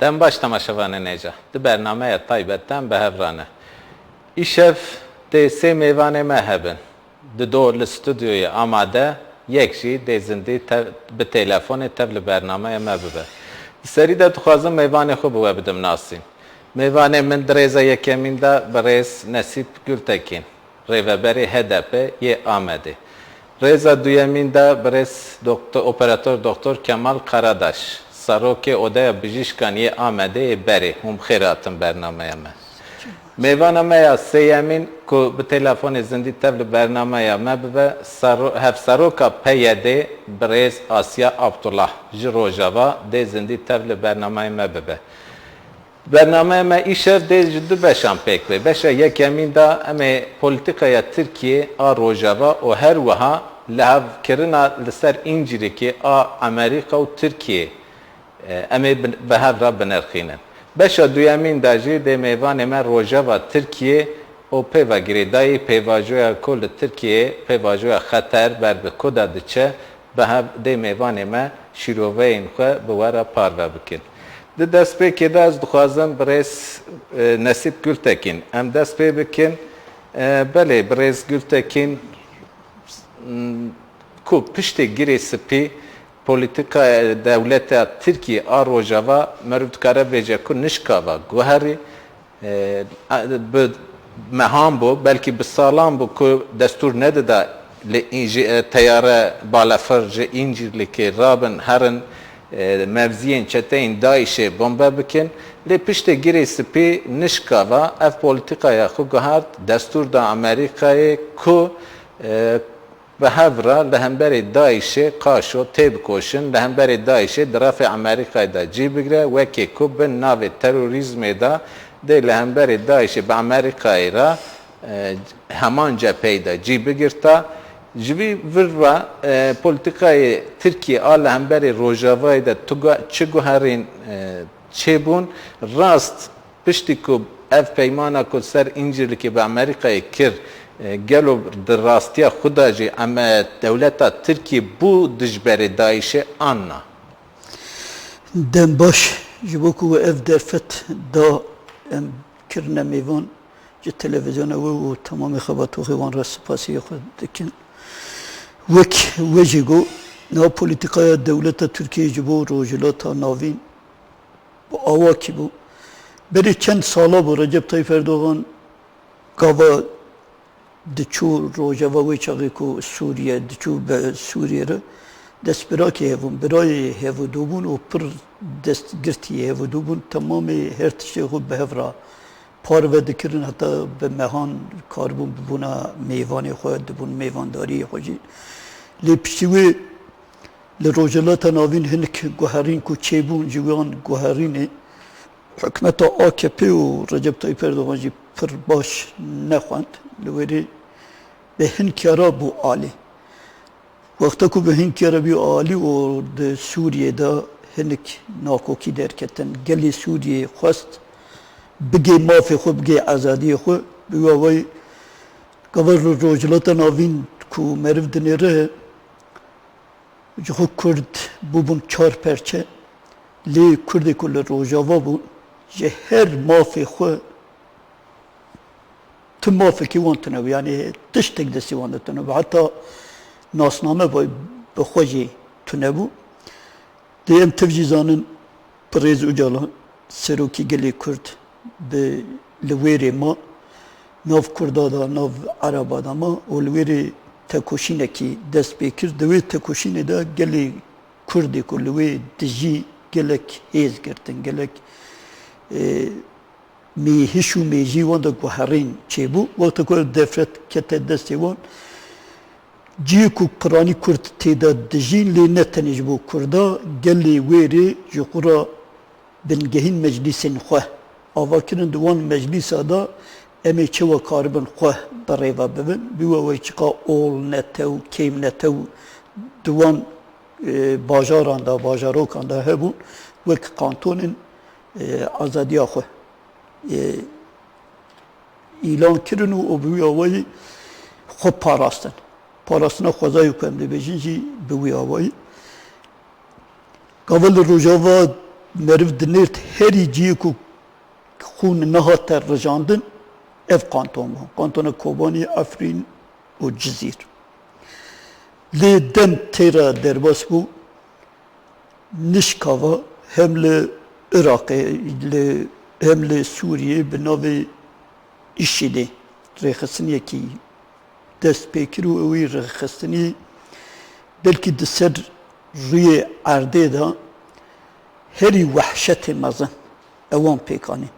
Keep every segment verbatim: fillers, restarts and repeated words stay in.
Dem baş temaşevanên hêja. Di bernameya taybet de em bi hev re ne. Îşev dê sê mêvanê me hebin. Dido li stûdyoyê amade, yek jî dê zindî tev, bi telefonê tev li bernameya me bibe. Di serî de dixwazim mêvanê xwe bi we bidim nasîn. Mêvanê min di rêza yekemîn de birêz Nesîp Gultekîn, rêveberê H D P yê Amedê. Rêza duyemîn de birêz Doktor, Operator Doktor Kemal Karadaş, Serokê Odeya Bijîşkan yê Amedê yê berê. Hûn bi xêr hatin bernameya me. Mêvana me ya sêyemîn ku bi telefonê zindî tev li bernameya me bibe, Sero-, Hevseroka P Y D birêz Asya Abdullah ji Rojava dê zindî tev li bernameya me bibe. Bernameya me îşev dê ji du beşan pêk bê. Beşa yekemîn de em ê polîtîkaya Tirkiyê a Rojava û her wiha lihevkirina li ser Încîrikê a Amerîka û Tirkiyê, e, em ê bi, bi hev re binirxînin. Beşa duyemîn de jî dê mêvanê me Rojava Tirkiyê û pêva girêdayî, pêvajoya ku li Tirkiyeyê pêvajoya xeter ber bi ku de diçe, bi hev dê mêvanê me şîroveyên xwe bi we re parve bikin. Di destpêkê de ez dixwazim birêz, e, Nesîp Gultekîn em dest pê bikin. E, belê, birêz Gultekîn, m, ku piştê Girê Spî polîtîkaya dewleta Tirkiyê a Rojava meriv dikare bêje ku nişkava guherî, e, bi mehan bû, belkî bi salan bû ku destûr nedida li înjî-, e, teyare balefir ji Încîrlikê rabin, herin, e, mevziyên çeteyên DAIŞê bombe bikin. Lê piştê Girê Spî nişkava ev polîtîkaya xwe guhart, destûr da Amerîkayê ku, e, bi hev re li hemberî DAIŞê qaşo têbikoşin, li hemberî DAIŞê di refê Amerîkayê de cî bigire, wekî ku bin navê terorîzmê de dê li hemberî DAIŞê bi Amerîkayê re, e, heman cepheyê de cî bigirta. Ji vî vir ve, e, polîtîkayê Tirkiyê a li hemberî Rojavayê de tu gu-, çi guherîn, e, çêbûn, rast Piştî ku ev peymana ku ser Încîrlikê bi Amerîkayê kir, e, gelo di rastiya xwe de jî em, e, dewleta Tirkiyê bû dijberê DAIŞê an na? Dem baş ji bo ku we ev derfet da em kirine mêvan ji televîzyona we û temamê xebatoxê wan re spasiyê xwe dikin. Wek we jî got, nav polîtîkaya dewleta Tirkiyeyê ji bo Rojhilata Navîn bi awakî bû. Berê çend sala bû Recep Tayyip Erdogan gava diçû Rojava wê çaxê ku Sûriye diçû be Sûriye re destbirakê hebûn, birayê hevûdû bûn û pir destgirtî hevûdû bûn. Temamê her tiştê xwe bi hev re parve dikirin, heta bi mehan karibûn bibûna mêvanê xwe, dibûn mêvandariyê xwe jî. Lê piştî wê Li Rojhilata Navîn hinek guherîn ku çêbûn, ji wan guherînê hikûmeta A K P û Recep Tayyip Erdogan jî pir baş nexwend. Li wêrê bi hinkê re bû alî. Wexta ku bi hinkê re bû alî û di Sûriyê de hinek nakokî derketin, gelê Sûriyê xwest bigê mafê xwe, bigê azadiyê xwe, bi wî awayî gava li Rojhilata Navîn ku meriv dinêre, Ji xwe Kurd bûbûn çar perçe, lê Kurdê ku li Rojava bûn, ji her mafê xwe, tu mafekî wan tune bû, yanî tiştek destê wan de tune bû. Heta nasname bi, bi xwe jî tune bû. Dê em tev jî zanin, Birêz Ocalan, serokê gelê Kurd, bi li wêrê ma, nav Kurda da, nav Ereba da ma û li wêrê tekoşînekî dest pê kir. Di wê tekoşînê de gelê Kurdê ku li wê dijî gelek hêz girtin, gelek, e, mêhiş û mêjî wan de guherîn çêbû. Wexta ku ev defret kete destê wan, cihê ku piranî Kurd tê de dijîn, lê ne tenê ji bo Kurda, gelê wêrê ji xwe re bingehîn meclîsên xwe ava kirin. Di wan meclîsa de em ê çawa karibin xwe bi rê ve bibin. Bi wê awayî çiqa ol netew, kêm netew di wan, e, bajaran de, bajarokan de hebûn, wek kantonên, e, azadiya xwe, e, îlan kirin û, û bi wî awayî xwe parastin. Parastina xwezayê ku em dibêjin jî bi wî awayî. Gava li Rojava meriv dinêrt herî cihê ku xûn nehate rijandin, ev kanton bû. Kantona Kobanî, Efrîn û Cizîr. Lê dem tê re derbas bû, nişkava hem li Iraqê, li, hem li Sûriyê bi navê IŞÎDê rêxistiniyekî dest pê kir û ew ê rêxistinî belkî di ser rûyê erdê de herî wehşetê mezin ewan pêk anîn.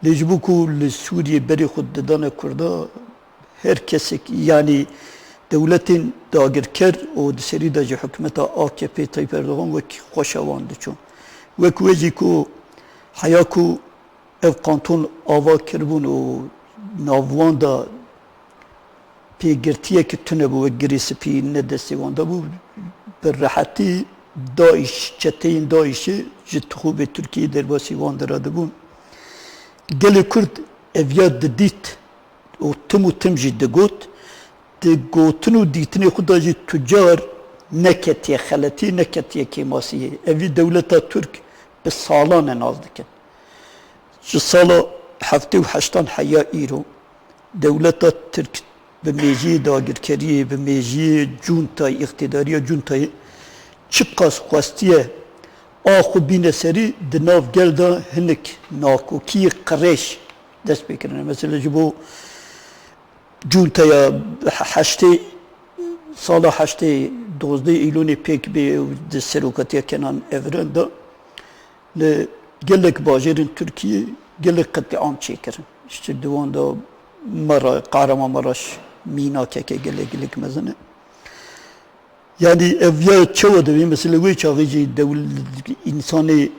Lê ji bo ku li Sûriyê berê xwe didane Kurda, her kesek, yanî dewletên dagirker û di serî de jî hikûmeta A K P Tayyip Erdogan wekî xweşa wan diçû. Wek wê jî ku heya ku ev kanton ava kiribûn û nav wan de pêgirtiyeke tune bû, wek girê spî ne destê wan de bû, bi rehetî DAIŞ, çeteyên DAIŞê ji tixûbê Tirkiyeyê derbasî wan diradibûn. Gelê Kurd ev ya didît û tim û tim jî digot, di gotin û dîtinê xwe de jî tu car neketiye xeletiyê, neketiye kêmasiyê. Evî dewleta Tirk bi salan e nas dikin. Ji sala heftê û heştan heya îro dewleta Tirk bi mêjiyê dagirkeriyê, bi mêjiyê cuntayê, îqtîdariya cuntayê çiqas xwestiye a xwe bîne serî, di nav gel de hinek nakokiyê qirêj dest pê kirine. Mesela ji bo cuntaya heştê, sala heştê, dozdeh Îlonê pêk bê û di serokatiya Kenan Evren de li gelek bajêrên Tirkiyê gelek qetlîam çêkirin. Ji di wan de Mera-, Qehreman Meraş mînakeke gelek gelek mezin e. Yanî ev ya çawa dibê? Mesela wê çaxê jî dewl-, însanê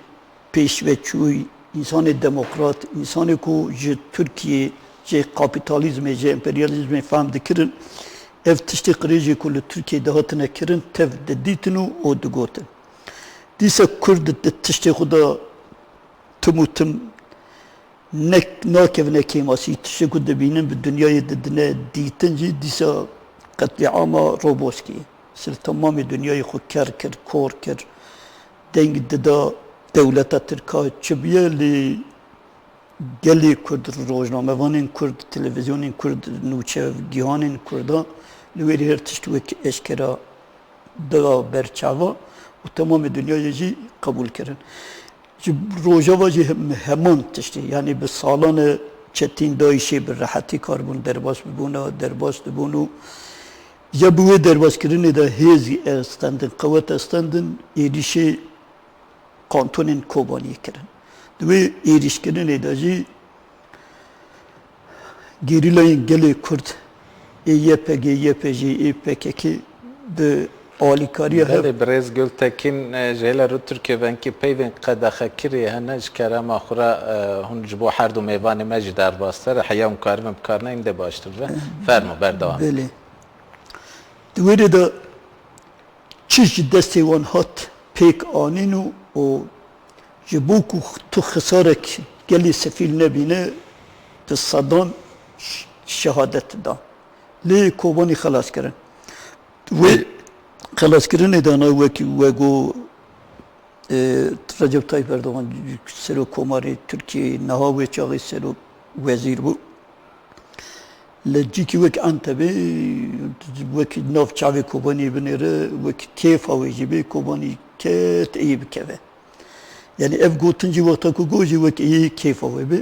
pêşveçûyî, însanê demokrat, însanê ku ji Tirkiyê, ji kapîtalîzmê, ji emperyalîzmê fehm dikirin, ev tiştê qirêjê ku li Tirkiyê dihatine kirin, tev didîtin û, û digotin. Dîsa Kurd di tiştê xwe de tim û tim ne, nakevine kêmasî, tiştê ku dibînin bi dinyayê didine dîtin jî dîsa qetlîama Roboskiyê. Li temamê dinyayê xwe ker kir, kor kir, deng dida dewleta Tirka çi bûye, lê gelê Kurd, rojnamevanên Kurd, televîzyonên Kurd, nûçegihanên Kurda li wêrî her tişt wek eşkera da ber çava û temamê dinyayê jî qebûl kirin. Ji Rojava jî hem-, heman tiştê, yanî bi salan e çeteyên DAIŞê bi rehetî karibûn derbas bibûna, derbas dibûn û ya bi wê derbaskirinê de hêz estendin, qewet estendin, êrîşê kantonên Kobaniyê kirin. Di wê êrîşkirinê de jî gerîlayên gelê Kurd ê Y P G, Y P J, ê P K K bi alîkariya hev. Belê, birêz Gultekin, e, ji hêla Rû Tirkiye venkî peyvên qedexekirî hene, ji kerema xwe re, e, hûn ji bo her du mêvanê me jî derbastir e, heya hûn karibin bikarine hîn dê baştir be. Fermo, berdewam. Belê. Di wêrê de çi ji destê wan hat pêk anîn û, û ji bo ku tu xisarek gelî sefîl nebîne, bi sedan ş-, şehadet dan. Lê Kobanî xelas kirin. Wê xelaskirinê de na wekî we got, e, Recep Tayyip Erdogan, Serokkomarê Tirkiyeyê, niha wê çaxê serok wezîr bû. Li cîkî wek Entebê, wek nav çavê Kobaniyê binêre, wek kêfa wê jî bê, Kobanî ket ê bikeve. Yanî ev gotin jî wexta ku got jî wek ê kêfa wê bê.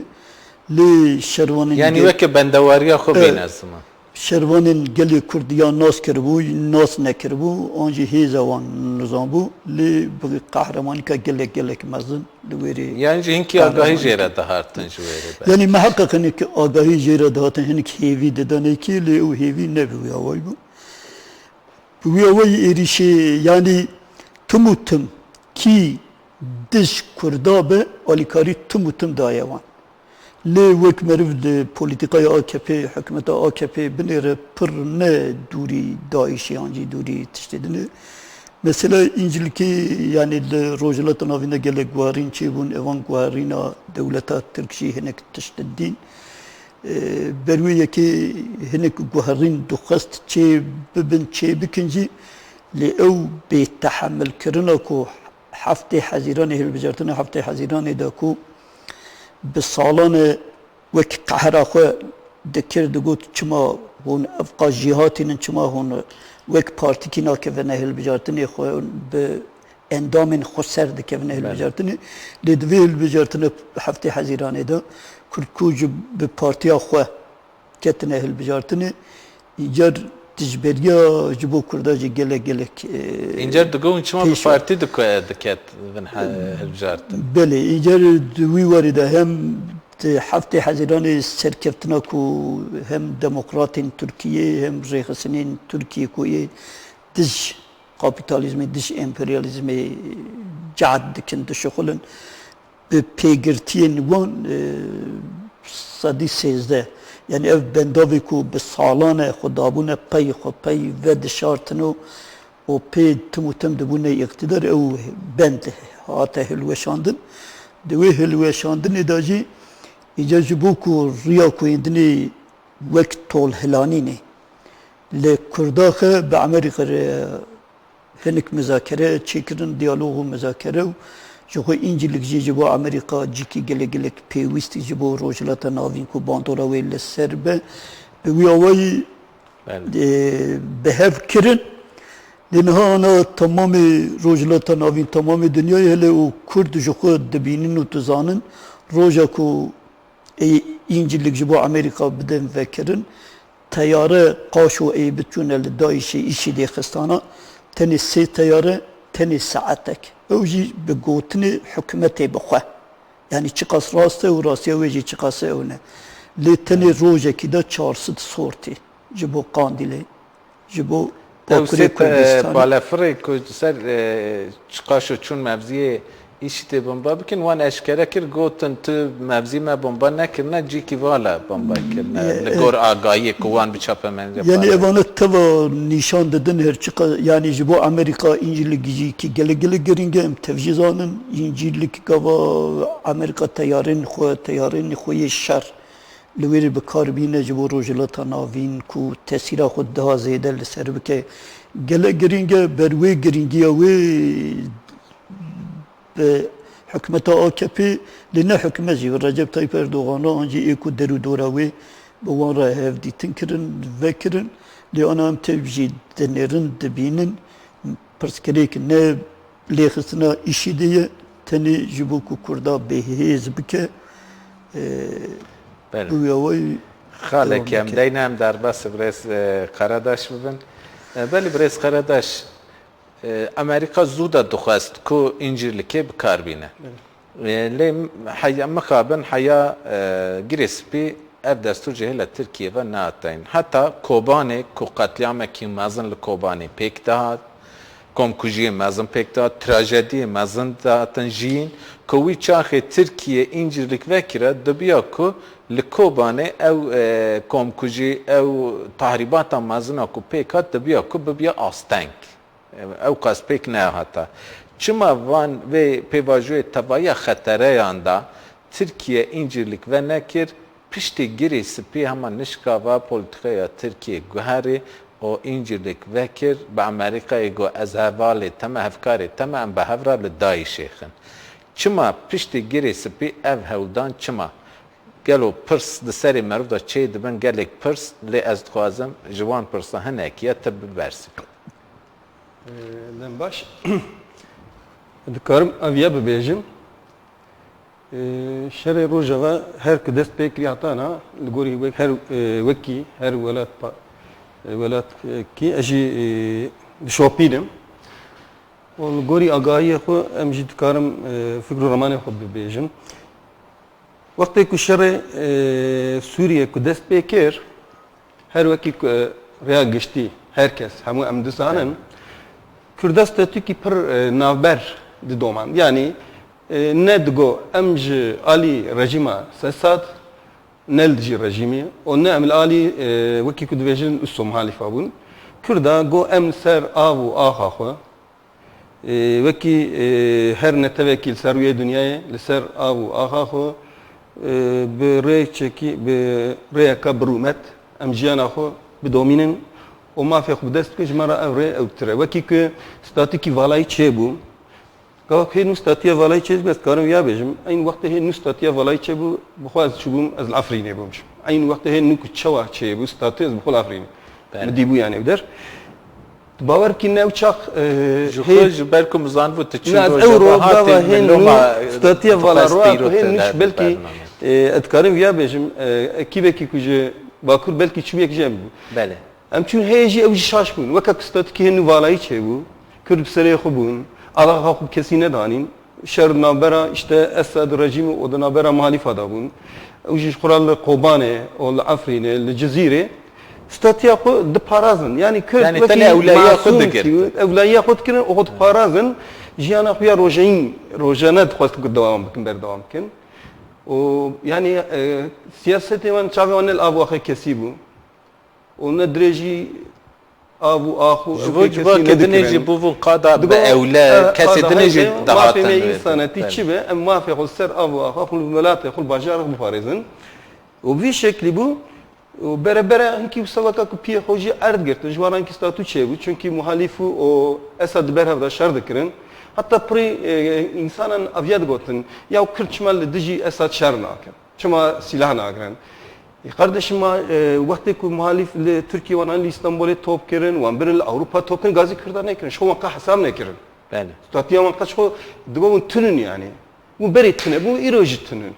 Lê şervanên Yanî gel-, weke bendewariya xwe Evet. bîne ziman. Şervanên gelê Kurd ya nas kiribû, nas nekiribû, an jî hêza wan nizan bû. Lê bi qehremanîka gelek, gelek mezin li wêrê Yan jî hinkî agahî berdewamî jê re dihatin ji wêrê be. Yanî miheqeq hinek agahî jê re dihatin, hinek hêvî didanê kê, lê ew hêvî ne bi wî awayî bû. Bi wî awayî êrîşê, yanî tim û tim kî dij Kurda be, alîkarî tim û tim daye wan. Lê wek meriv li polîtîkaya A K P, hikûmeta A K P binêre pir ne dûrî DAIŞê an jî dûrî tiştê din e. Mesela Încilkê, yanî li Rojhilata Navîn de gelek guherîn çêbûn, evan guherîna dewleta Tirk jî hinek tişt didîn. E, ber wê yekê hinek guherîn dixwest çê bibin, çê bikin jî, lê ew bêtehemilkirina ku heftê Hezîranê, hilbijartina heftê Hezîranê de ku bi salan e wek qehra xwe dikir, digot, çima hûn ev qas jêhatîn in, çima hûn wek partîkî nakevine hilbijartinê xwe, hûn bi endamên xweser dikevine Belê. hilbijartinê. Lê di vê hilbijartina heftê Hezîranê de Kurd ku ji bi partiya xwe ketine hilbijartinê, îcar dijberiya ji bo Kurda jî gelek gelek, e, Încar digo hûn çima bi pêş ve. partî dike-, diket vin he-, hilbijartin? Belê, îcar di wî warî de hem di heftê Hezîranê serkeftina ku hem demokratên Tirkiyê hem rêxistinên Tirkiyê ku yê dij kapîtalîzmê, dij emperyalîzmê cehd dikin, dişixulin. Bi pêgirtiyên wan, e, sedî sêzdeh, yanî ev bendavê ku bi salan e xwe dabûne pey xwe pey vedişartin û, û pê tim û tim dibûne îqtîdar, ew bend hate hilweşandin. Di wê hilweşandinê de jî îca ji bo ku riya ku hêndinê wek tolhilanînê li Kurda xe bi Amerîka re hinek muzakere çêkirin, diyalog û muzakere û ji xwe Încîlik jî ji bo Amerîka cîkî gelek gelek pêwîstî ji bo Rojhilata Navîn ku bandora wê li ser be, bi wî awayî, Belê. e, bi hev kirin. Lê niha ana temamê Rojhilata Navîn, temamê dinyayê hele û Kurd ji xwe dibînin û dizanin roja ku ê Încîlik ji bo Amerîka bidin vekirin, teyare qaşo ê biçûne li DAIŞê, IŞÎDê xistana, tenê sê teyare, tenê saetek. Ew jî bi gotinê hikûmetê bi xwe. Yanî çiqas rast e û rastiya wê jî çiqas e ew ne. Lê tenê rojekî de çar sed sortî ji bo Qandîlê, ji bo Ew Bakurê sê te-, Kurdistanê. balefirê ku ser, e, çiqaşo çûn mevziyê IŞÎDê bomba bikin, wan eşkere kir, gotin, tu mevzî me bomba nekirine, cîkî vala bomba kirine. Ye, Li e, gor agahiyê ku wan bi çapemenî re Yanî parve. evane teva nîşan didin her çiqa, yanî ji bo Amerîka Încîlik jî ki gelek gelek girîng e, em tev jî zanin, Încîlik gava Amerîka teyarên xwe, teyarên xwe yê şer li wê re bi kar bîne ji bo Rojhilata Navîn ku tesîra xwe daha zêde li ser bike. Gelek girîng e, ber wê girîngiya wê bi hikûmeta A K P, lê ne hikûmet jî, Recep Tayyip Erdogan re an jî ê ku der û dora wê bi wan re hevdîtin kirin, vekirin. Lê ana em tev jî dinêrin, dibînin. Pirsgirêk ne lêxistina IŞÎDê ye, tenê ji bo ku Kurda bêhêz bike, e, Belê. bi wî awayî Xalekî devam em dike. deyne em derbasî birêz, e, Karadaş bibin. E, belê birêz Karadaş, e, Amerîka zû de dixwest ku Încîrlikê bi kar bîne. Belê. E, lê heya mixabin, heya, e, Girê Spî ev destûr ji hêla Tirkiyê ve nehatayîn. Heta Kobanê ku qetlîamekî mezin li Kobanê pêk dihat, komkujiyê mezin pêk dihat, trajediyê mezin dihatin jiyîn, ku wî çaxê Tirkiye Încîrlik vekira, dibiya ku li Kobanê ew, e, komkujî, ew tahrîbata mezina ku pêk hat, dibiya ku bibiya asteng. Ew qas pêk nehata. Çima van vê pêvajoyê tevahiya xetereyan da Tirkiye Încîrlik venekir, piştî Girê Spî hema nişka va polîtîkaya Tirkiye guherî û Încîrlik vekir, bi Amerîkayê got, ez hevalê te me, hevkarê te me, em bi hev re li DAIŞê xin. Çima piştî Girê Spî ev hewldan çima? Gelo pirs di serê meriv de çê dibin, gelek pirs, lê ez dixwazim ji wan pirsa hinekî ya te bibersivî. Ee, dem baş. Dikarim ev ya bibêjim. Ee, şerê Rojava her ku dest pê kirî hatana, li gorî wek-, her, e, wekî, her welat pa-, e, welat, e, kî, ez jî, e, dişopînim. Û li gorî agahiyê xwe em jî dikarim, e, fikr û ramanê xwe bibêjim. Wextê ku şerê, e, Sûriyê ku dest pê kir, her wekî ku, e, rêya giştî, her kes, hemû em dizanin, Kurda statûkî pir, e, navber didomand. Yanî, e, ne digo em ji alî rejîma Sesad, ne li dijî rejîmê û ne em li alî, e, wekî ku dibêjin, Usso Muhalifa bûn. Kurda got, em li ser av û axa xwe, Ê, wekî, ê, her netewekî li ser rûyê dinyayê li ser av û axa xwe, ê, bi rêçekî, bi rêyeka bi rûmet em jiyana xwe bidomînin û mafê xwe bi dest bikin, ji me re ev rê ewtir e. Wekî ku statûkî valayî çêbû, Gava ku hê nû statiya valayî çêbû, ez dikarim ya bêjim. Eyn wextê hê nû statiya valayî çêbû, bi xwe ez çûbûm, ez li Efrînê bûm. Eyn wextê hê nû ku çawa çêbû, statiya ez bi xwe li Efrînê. Bele. Min dîbû yani ew der. Tu bawer bikî ne ew çax, e, Ji hê xwe ji ber ku min zanibû tu çi Na, ez rojava ew ro hatî gava hê min nû loma statiya vala dixwest ro, pîrot hê te nû de belkî, bername. e, ez dikarim viya bêjim, e, ekîbekî ku ji Bakur belkî çûbiyek jî em bû. Bele. Em çûn heye jî ew jî şaş bûn. Weke ku statikî hê nû valayî çêbû, Kurd bi serê xwe bûn, alaqa xwe bi kesî nedanîn. Şer di navbera, işte, Esed rejîm û di navbera muhalîfa de bûn. Ew jî ji xwe re li Kobanê û li Efrînê, li Cizîrê statiya xwe diparazin. Yanî Kurd Yani wekî tenê ewlehiya xwe masûm digirtin. kî, ewlehiya xwe dikirin û xwe diparazin. Jiyana xwe ya rojeyîn, rojane dixwestin ku dewam bikin, berdewam bikin. Û yanî, e, siyasetê wan çavê wan ne li av û axê kesî bû. Û ne dirêjî av û ax û Ji ew bo kê ciba kesî ke dinê nedikirin. jî bû vû qada Digo, bi ewle, e, kesê qada dinê jî heyvê, mafê dahatin me wê. însanetî Belê. çi be, em mafê xwe ser av û axa xwe li welatê xwe li bajarê xwe biparêzin. Û vî şeklî bû, û bere bere hinkî wisa weka ku piyê xwe jî erd girtin, ji wan re hinkî statû çêbû, çunkî muhalîf û, û Esad di ber hev de şer dikirin. Heta pirî, e, însanan aviya digotin, ya Kurd çima li dijî Esad şer nakin? Çima sîlah nagirin? Ê, kardeşim, ma, e, wextê ku muhalîf li Tirkiye wan an li Îstanbulê top kirin, wan birin li Ewropa top kirin, gazî Kurda nekirin. Ji xwe wan qe hesab nekirin. Belê. Statiya wan qe ji xwe dibe hûn tunun yani. Hûn berê tune bûn, îro jî tunun.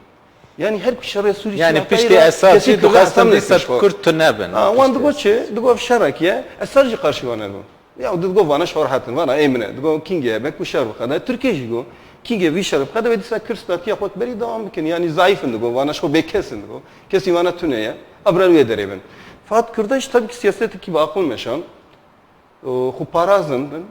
Yani her ku şerê Sûrî Yani şerata piştî îro Esad kesî jî Kurda dixwestin hesab dîsa nekirin ji xwe. Kurd tune bin Ha, wan piştî digo Esad. çi? Digo şerekî ye, Esad jî qarşî wan nebû. Ya, digo vana şor hatin, vana ê min e. Digo kîngê me ku şer bixede, Tirkiye jî go. Kîngê vî şer bixede, wê dîsa Kurd statiya xwe berî dewam bikin. Yani zayıf in digo, vana şo bêkes in digo. Kesî vana tune ye. Abra wê derê bin. Fakat Kurda jî tabii ki siyasetekî bi aqil meşan. O, xwe parazin bin.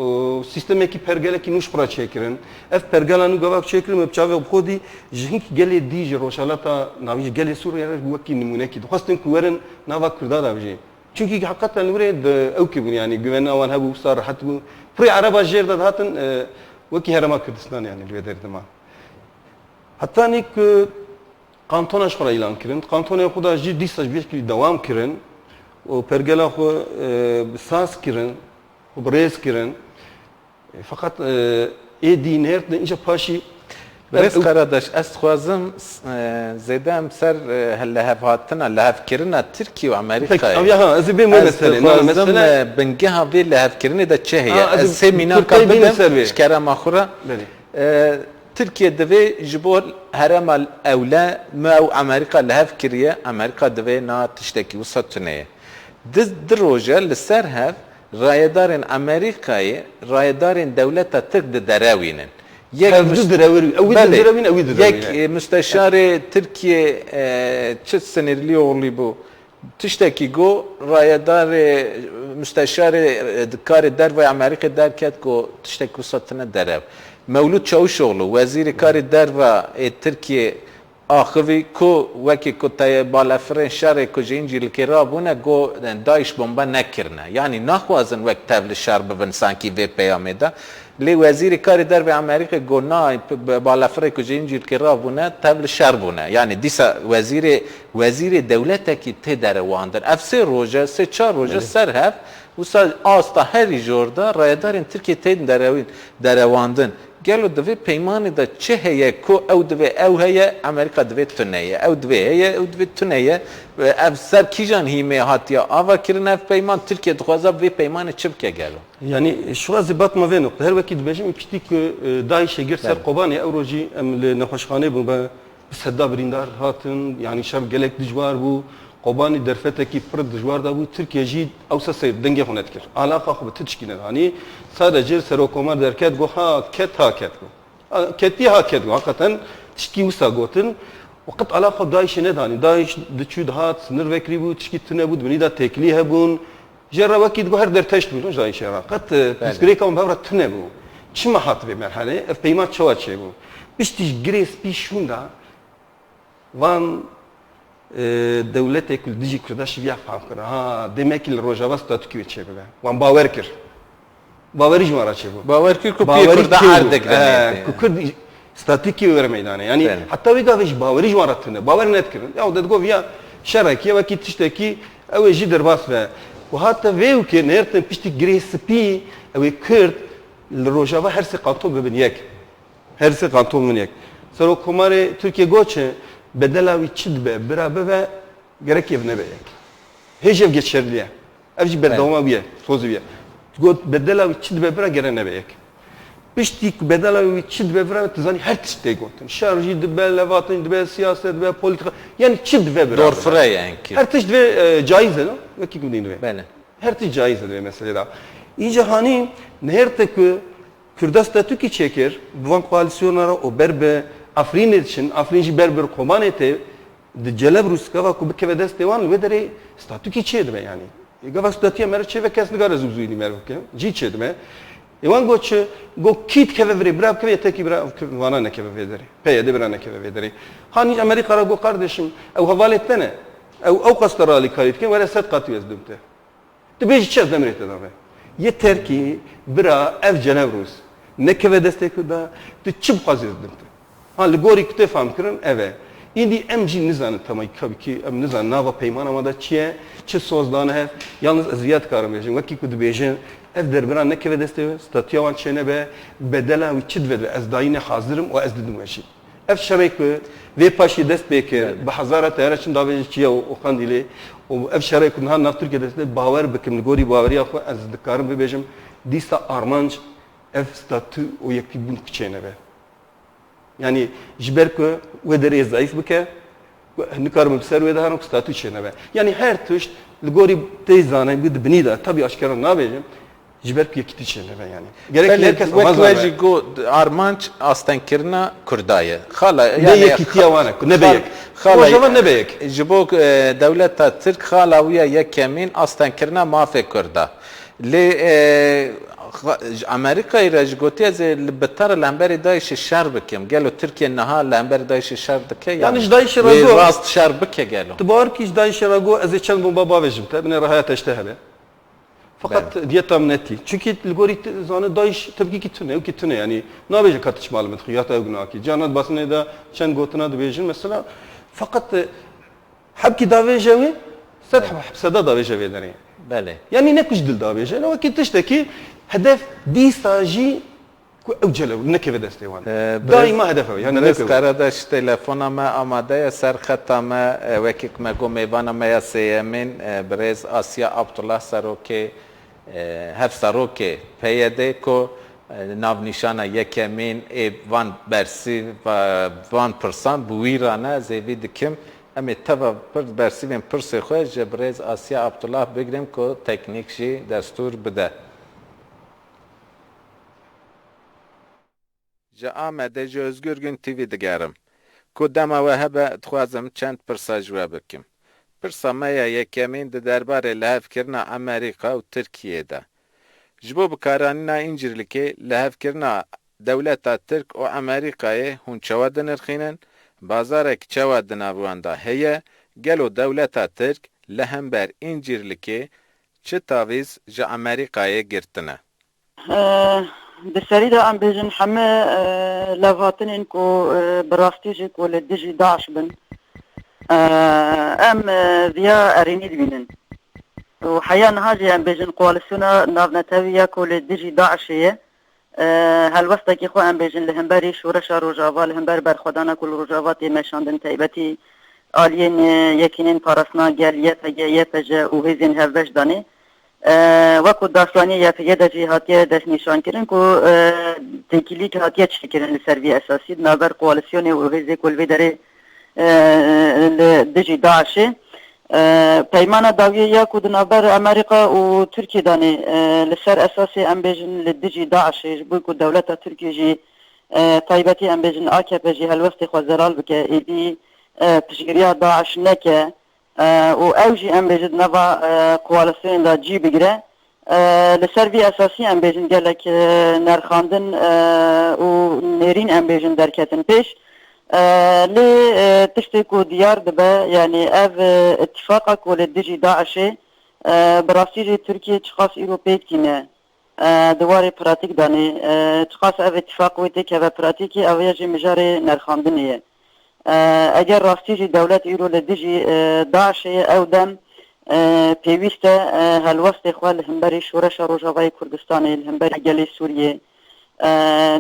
O, sîstemekî pergelekî nû ji xwe re çêkirin. Ev pergela nû gava çêkirin, me bi çavê xwe dî ji hinkî gelê dî ji Rojhelata Navîn, ji gelê Sûriye re wekî nimûnekî. Dixwestin ku werin nava Kurda de bijî. Çunkî heqeten li wirê di ew kê bûn, yanî güvena wan hebû, wisa rehet bû. Pirê Ereba jêr de dihatin, e, wekî Herêma Kurdistan, yanî li wê derê diman. Hetanî ku kantona ji xwe re îlan kirin, kantonê xwe de jî dîsa ji vê şekilî dewam kirin û pergela xwe, e, bi saz kirin, xwe bi rêz kirin. E, feqet, e, êdî nêrt de, înca paşî Birêz Ew- Karadaş, ez dixwazim, s-, e, zêde em ser, e, he-, lihevhatina, lihevkirina Tirkiye û Amerîkayê. Peki, ev ya, ha, ez ê bêm wê Ez meselê, na, dixwazim, mesele e, bingeha vê lihevkirinê de çi heye? Ha, ez Ez ê sê mînaka kurtey bînim bidim, ser vê. ji kerema xwe re. Belê. E, Tirkiye divê ji bo herêma ewle, me ew Amerîka lihev kiriye, Amerîka divê na tiştekî wisa tune ye. Di, di roje li ser hev rayedarên Amerîkayê, rayedarên dewleta Tirk diderewînin. Yek Hev du must-, direwîn, ew wî Belê. didirewîn, ew wî didirewîn. Yek, e, musteşarê Tirkiye, e, çi Sinirlioğlu bû, tiştekî got, rayedarê, musteşarê, e, karê derve Amerîkê derket, got, tiştekî wisa tune derew. Mewlût Çavuşoğlu, wezîrê karê derve ê Tirkiye, axivî ku wekî ku te balefirên şerê ku ji Încîlikê rabûne, got, DAIŞ bombe nekirine. Yanî naxwazin wek tev li şer bibin, sankî vê peyamê de. Lê wezîrê karê derve Amerîkê got, na, p-, b-, balefirê ku ji Încîlikê rabûne, tev li şer bûne. Yanî dîsa wezîrê, wezîrê dewletekî tê derewandin. Ev sê roj e, sê çar roj e Belê. ser hev, wisa asta herî jor de rayedarên Tirkiyê tên derewîn, derewandin. Gelo di vê peymanê de çi heye ku ew divê ew heye, Amerîka divê tune ye, ew divê heye, ew divê tune ye. Ev ser kîjan hîmê hatiye ava kirin ev peyman? Tirkiye dixwaze bi vê peymanê çi bike gelo? Yanî, şiva zî bat me vê noqte. Her wekî dibêjim, piştî ku, e, DAIŞê girt ser Belê. Kobanê, ew rojî em li nexweşxanê bûn, be bi seda birîndar hatin, yanî şev gelek dijwar bû. Kobanî derfetekî pir dijwar de bû. Tirkiye jî ewsa seyr dengê xwe nedikir. Alaqa xwe bi ti tişkî nedanî. Sadece Serokkomar derket, got, ha ket, ha ket, got. A, ketî ha ket, got. Hakikaten tişkî wisa gotin. Weqt alaqa DAIŞê nedanî. DAIŞ diçû dihat, sinir vekirî bû, tişkî tune bû, di binî de têkilî hebûn. Jê re wekî digot her der teşt bû, ji DAIŞê re. Qet, e, Belê. pirsgirêka wan bi hev re tune bû. Çima hat vê merhelê? Ev peyma çawa çêbû? Piştî ji girê spî şûnda van, e, dewletê ku li dijî Kurda şiviya fam kir. Ha, demekî li Rojava statûkî wê çêbibe. Wan bawer kir. Bawerî ji wan re çêbû. Bawer kir ku pê Bawerî Kurda çêbû. erdek de He, neytê. ku Kurd statûkî wê were meydanê. Yanî Belê. heta wê gavê jî bawerî ji wan re tune. Bawer nedikirin. Ya, de digot, ya şerekî, ya wekî tiştekî, ew ê jî derbas be. Ku hate vê û kê nêrtin piştî girê spî, ew ê Kurd Li Rojava her sê kanton bibin yek. Her sê kanton bibin yek. Serokkomarê Tirkiye got çi, bedela wî çi dibe, bira bibe, gerek ev nebe yek. Hêj ev geçerli ye. Ev jî berdewama wî ye, sozê wî ye. Got, bedela wî çi dibe, bira, gere nebe yek. Piştî ku bedela wî çi dibe, bira, tu zanî her tişt tê gotin. Şer jî dibe, levhatin dibe, siyaset dibe, polîtîka. Yanî çi dibe, bira, bibe. Dorfire ye enkî. Her tişt divê, e, caiz e, no? Wekî ku dîn divê. Belê. Her tişt caiz e di vê meselê de. Îca hanî nihêrte ku Kurda statûkî çêkir, bi van koalîsyona re û ber bi Efrînê diçin, Efrîn jî ber bi Kobanê tê, di Celebrûs gava ku bikeve destê wan, li wê derê statûkî çêdibe yanî. Ê gava statûya me re çêve kes nikare zû zûyî me re bike. Cî çêdibe. Ê wan got çi, got kî dikeve virê, bira bikeve, yetekî bira vana nekeve vê derê. P Y D bira nekeve vê derê. Hanî Amerîka re got, kardeşim, ew hevalê te ne. Ew, ew qas te re alîkarî dikin, were sed qatî ez dûm te. Tu bêjî çi, ez demirê te dabe. Yeter ki bira ev Celebrûs nekeve destê ku da, tu çi bixwazî ez dim te. Ha, li gorî ku tê fam kirin, ev e. Îndî em jî nizanin, temay, tabii ki em nizanin nava peymana me de çi ye, çi soz dane hev. Yalnız ez riya dikarim bêjim, wekî ku dibêjin, ev derbira nekeve destê we, statûya wan çênebe, bedela wî çi dibe dibe, ez dayîne hazir im û ez didim we jî. Ev şerê ku vê paşê dest pê kir, Evet. bi hezara teyare çin davêjin çiye û, û Qandîlê û ev şerê ku niha nav Tirkiye dest pê, bawer bikim, li gorî baweriya xwe ez dikarim bibêjim, dîsa armanc ev statû û yekîbûn ku çênebe. Yanî ji ber ku wê derê zayîf bike, ku nikarim bi ser wê de herim ku statû çênebe. Yanî her tişt li gorî tê zanebû di binî de, tabî aşkera nabêjim, Ji ber ku yekîtî çênebe yanî. Gerek Belê, her kes wek ava we zane. jî got, armanc astenkirina Kurda ye. Xala, Lê yani, yekîtiya xa-, wan e, ku nebe xal-, yek. xala, Rojava nebe yek. Ji bo, e, dewleta Tirk xala wî ya yekemîn astenkirina mafê Kurda. Lê, e, xa-, ji Amerîkayê re jî gotiye, ez ê li, bi te re li hemberî DAIŞê şer bikim. Gelo Tirkiye niha li hemberî DAIŞê şer dike? Yani Yani, ji DAIŞê re wê got, rast şer bike gelo? Tu bawer kî ji DAIŞê re got, ez ê çend bomba bavêjim te, binê rehaya te ji te hebe. Feqet Belê. diyeta min netî. Çunkî li gorî ti-, zane DAIŞ tepkîkî tune, ew kî tune, yanî nabêje ka tu çima li min dixî, ya te ew gunahkî. Carna di basinê de çend gotina dibêjin, mesela, feqet, e, hebkî davêje wê, sed Belê. heb hepseda davêje vê derê. Belê. Yanî ne ku ji dil davêje, ne wekî tiştekî hedef dîsa jî ku ew celew nekeve destê wan. Ee, birêz, Daîma hedef ew, yanî birêz nekeve. Karadaş, telefona me amade ye, ser xeta me, e, wekî ku me got mêvana me ya sêyemîn, e, birêz Asya Abdullah, serokê, e, hevserokê P Y D ku, e, navnîşana yekemîn ê van bersîv, va-, van pirsan bi wî re ne, ez êvî dikim. Em ê teva pir bersîvên pirsê xwe ji birêz Asya Abdullah bigrin ku teknîk jî destûr bide. Ji Amedê ji Özgürgün T V digerim. Ku dema we hebe, dixwazim çend pirsa ji we bikim. Pirsa me ya yekemîn di derbarê lihevkirina Amerîka û Tirkiyê de. Ji bo bikaranîna Încîrlikê, lihevkirina dewleta Tirk û Amerîkayê hûn çawa dinirxînin? Bazarek çawa di nav wan de heye? Gelo dewleta Tirk li hember Încîrlikê çi tavîz ji Amerîkayê girtine? Eh, di serî de em bêjin heme, eh, levhatinên ku, eh, bi rastî jî ku li dijî DAIŞ bin, eh, em, eh, viya erênî dibînin. Û heya niha jî em bêjin koalîsyona navnetewî ya ku li dijî DAIŞê ye, eh, helwestekî xwe em bêjin li hemberî şoreşa Rojava, li hember berxwedana ku li Rojava tê meşandin, taybetî aliyên, eh, Yekînên Parastina Gel, Y P G, Y P J û hêzên hevbeş danê. E, wekû daşwaniyê Y P G de jî hatiye destnîşankirin ku, e, têkilîk hatiye çêkirin li ser vî esasî di navber koalîsyonê û hêzê ku li vê derê, e, li dijî DAIŞê. E, peymana dawiyê ya ku di navber Amerîka û Tirkiyê danê, e, li ser esasê em bêjin li dijî DAIŞê, ji bo ku dewleta Tirkiyê jî, e, taybetî em bêjin A K P jî helwestê xwe zelal bike, êdî, e, piştgiriya DAIŞ neke. E, û ew jî em bêjin nava, e, koalîsyonên de cî bigire. E, li ser vî esasî em bêjin gelek, e, nerxandin, e, û nêrîn em bêjin derketin pêş. E, lê, e, tiştê ku diyar dibe, yanî ev, e, îtîfaqa ku li dijî DAIŞê, e, bi rastî jî Tirkiye çiqas îro pêk tîne. E, di warê pratîk de ne, e, çiqas ev îtîfaq wê têkeve pratîkê, ev ya jî mijarê nerxandinê ye. E, eger rastî jî dewlet îro li dijî, e, DAIŞê ye, ew dem, e, pêwîst e, e, helwestê xwe li hemberî Şoreşa Rojavayê Kurdistanê, li hemberî gelê Sûriyê, E,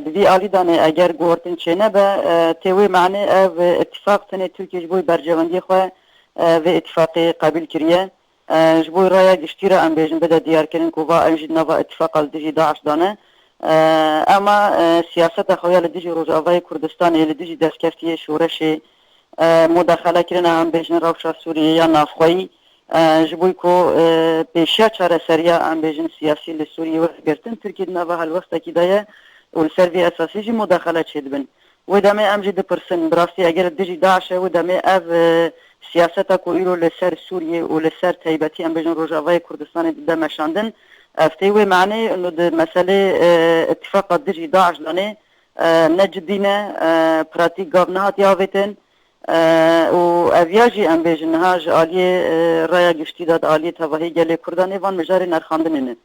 di vî alî danê eger guhertin çênebe, e, tê wê manê ev îtîfaq tenê Tirkiye ji bo berjewendiyê xwe, e, vê îtîfaqê qebîl kiriye. E, ji bo raya giştî re em bêjin bide diyarkirin ku va ew jî nava îtîfaqa li dijî DAIŞ dane. E, ema, e, siyaseta xwe ya li dijî Rojavayê Kurdistanê, li dijî destkeftiyê şoreşê, e, mudexele kirina em bêjin rewşa Sûriyê ya navxweyî, e, ji bo ku, e, pêşiya çareseriya em bêjin siyasî li Sûriyê were girtin, Tirkiye di nava helwestekî de ye û li ser vî esasî jî mudexele çêdibin. Wê demê em jî dipirsin, bi rastî eger li dijî DAIŞ e, wê demê ev, e, siyaseta ku îro li ser Sûriyê û li ser taybetî em bêjin Rojavayê Kurdistanê dide meşandin, ev tê wê manê û di meselê, e, îtîfaqa dijî DAIŞ danê, e, ne cidî ne, e, pratîk gav nehatiye avêtin, e, û ev ya jî em bêjin niha ji aliyê, e, raya giştî de di aliyê tevahî gelê Kurdanê van mijarê nerxandinê ne.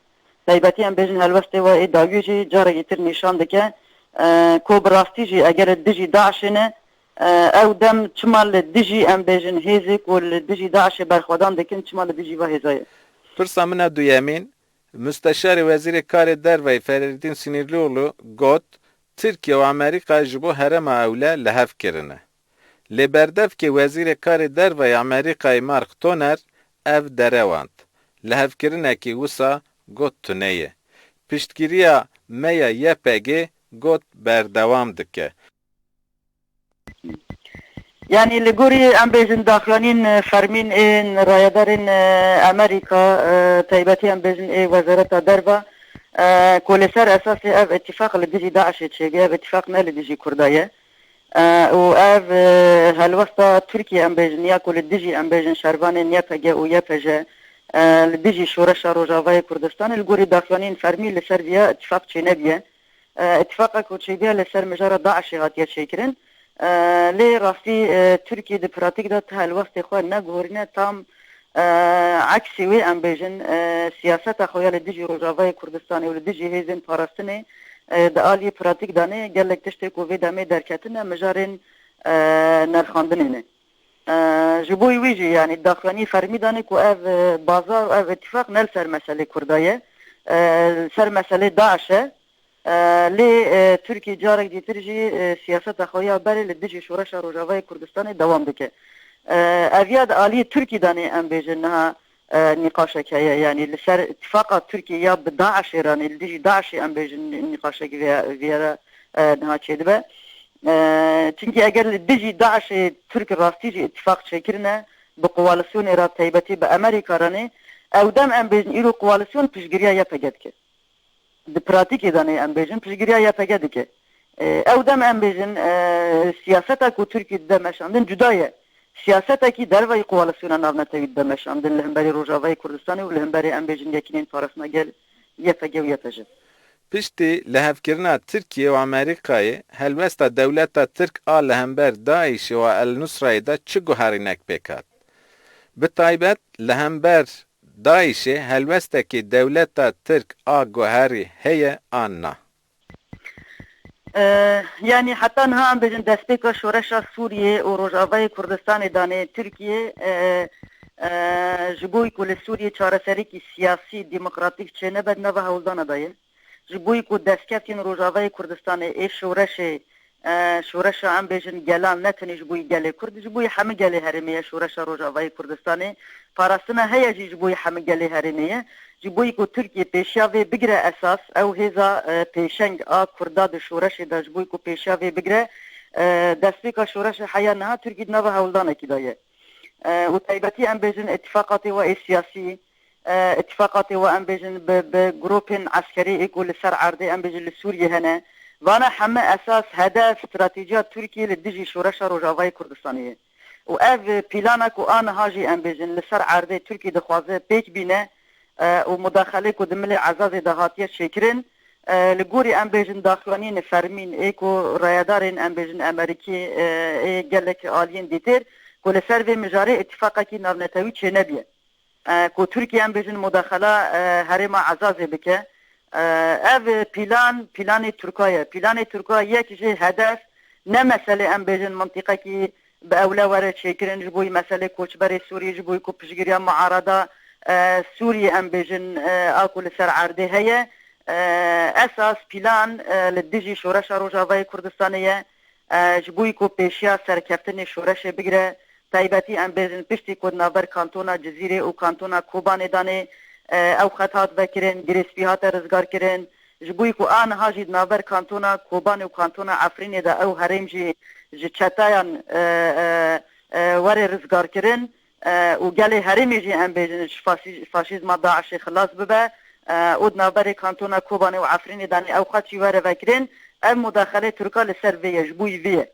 Taybetî em bêjin helwestê we ê dawiyê jî carekî tir nîşan dike, e, ku bi rastî jî eger li dijî DAIŞê ne, e, ew dem çima li dijî em bêjin hêzê ku li dijî DAIŞê berxwedan dikin, çima li dijî va hêza ye. Pirsa min a duyemîn, Musteşarê Wezîrê Karê Derve yê Fedrettin Sinirlioğlu got, Tirkiye û Amerîka ji bo herêma ewle li hev kirine. Lê berdevkê Wezîrê Karê Derve yê Amerîkayê Mark Toner ev derewand. Lihevkirinekî wisa got tune ye. Piştgiriya me ya Y P G got berdewam dike. Yanî li gorî em bêjin daxuyanîn, e, fermîn ên rayedarên, e, Amerîka, e, taybetî em bêjin ê Wezareta Derve, e, ku li ser esasê ev îtîfaq li dijî DAIŞê çêbûye, ev îtîfaq ne li dijî Kurda ye. E, û ev, e, helwesta Tirkiye em bêjin ya ku li dijî em bêjin şervanên Y P G û Y P J, e, li dijî şoreşa Rojavayê Kurdistanê li gorî daxuyanîn fermî li ser viya îtîfaq çênebiye. E, îtîfaqa ku çêbûye li ser mijara DAIŞê hatiye çêkirin. E, lê rastî, e, Tirkiye di pratîk de ti helwestê xwe neguherîne, tam, e, eksî wê em bêjin, e, siyaseta xwe ya li dijî Rojavayê Kurdistanê û li dijî hêzên parastinê, e, di aliyê pratîk de ne, gelek tiştê ku vê demê derketine mijarên, e, nerxandinê ne. E, ji bo wî jî, yanî daxuyanî fermî dane ku ev, e, baza û ev îtîfaq ne li ser meselê Kurda ye, e, li ser meselê DAIŞ e. E, lê, e, Tirkiye carek dîtir jî, e, siyaseta xwe ya berê li dijî şoreşa Rojavayê Kurdistanê dewam dike. E, ev ya di aliyê Tirkî de ne em bêjin niha, e, nîqaşek heye. Yanî li ser îtîfaqa Tirkiye ya bi DAIŞê re ne, li dijî DAIŞê em bêjin nî-, nîqaşek vê, vê re, e, niha çêdibe. E, çimkî eger li dijî DAIŞê Tirk rastî jî îtîfaq çêkirine, bi koalîsyonê re taybetî bi Amerîka re ne, ew dem em bêjin îro koalîsyon piştgiriya Y P G dike. Di pratîkê de ne em bêjin piştgiriya Y P G dike. E, ew dem em bêjin, e, siyaseta ku Tirkiye dide meşandin cuda ye. Siyasetekî dervayî koalîsyona navnetewî dide meşandin li hemberî Rojavayê Kurdistanê û li hemberî em bêjin Yekîneyên Parastina Gel, Y P G û Y P J. Piştî lihevkirina Tirkiye û Amerîkayê, helwesta dewleta Tirk a li hember DAIŞê û El Nusrayê de çi guherînek pêk hat? Bi taybet li hember DAIŞê helwestekê dewleta Tirk a guherî heye an na? E, yanî heta niha em bêjin destpêka şoreşa Sûriyê û Rojavayê Kurdistanê danê Tirkiye, e, e, ji bo ku li Sûriyê çareserîkî siyasî, demokratîk çênebe di nava hewldana de ye. Ji bo ku destkeftên Rojavayê Kurdistanê ê şoreşê, e, şoreşa em bêjin gelan ne tenê ji bo gelê Kurd, ji bo hemî gelê herêmê ye şoreşa Rojavayê Kurdistanê. Parastina heye jî ji bo hemî gelê herêmê ye. Ji bo ku Tirkiye pêşiya vê bigire esas, ew hêza, e, pêşeng a Kurda di şoreşê de ji bo ku pêşiya vê bigire, e, destpêka şoreşê heya niha Tirkiye di nava hewldanekî de ye. E, û taybetî em bêjin îtîfaqatê we ê siyasî, e, îtîfaqatê we em bêjin bi, bi grûpên eskerî ê ku li ser erdê em bêjin li Sûriyê hene. Vana heme esas hedef, stratejiya Tirkiye li dijî şoreşa Rojavayê Kurdistanê ye. Û ev plana ku a niha jî em bêjin li ser erdê Tirkiye dixwaze pêk bîne, e, û mudaxelê ku di milê Ezazê de hatiye çêkirin, e, li gorî em bêjin daxuyanîn fermîn ê ku rayedarên em bêjin Amerîkî, e, ê gelek aliyên dîtir ku li ser vê mijarê îtîfaqekî navnetewî çênebiye. E, ku Tirkiye em bêjin mudaxela, e, herêma Ezazê bike. E, ev plan, planê Tirka ye. Planê Tirka yek jê hedef ne meselê em bêjin mintîqekî bi ewle were çêkirin ji bo meselê koçberê Sûriyê, ji bo ku piştgiriya muarada, e, Sûriyê em bêjin, e, a ku li ser erdê heye. E, esas plan, e, li dijî Şoreşa Rojavayê Kurdistanê ye. E, ji bo ku pêşiya serkeftinê şoreşê bigire, taybetî em bêjin piştî ku di navber kantona Cizîrê û kantona Kobanê danê, e, ew xet hat vekirin, Girê Spî hate rizgarkirin. Ji bo ku aniha jî di navber kantona Kobanê û kantona Efrînê de ew herêm jî ji çetayan, e, e, e, were rizgarkirin, e, û gelê herêmê jî em bêjin ji faşî-, faşîzma DAIŞê xilas bibe, e, û di navberê kantona Kobanê û Efrînê danê ew xet jî were vekirin, ev mudaxelê Tirka li ser vê ye, ji bo vê ye.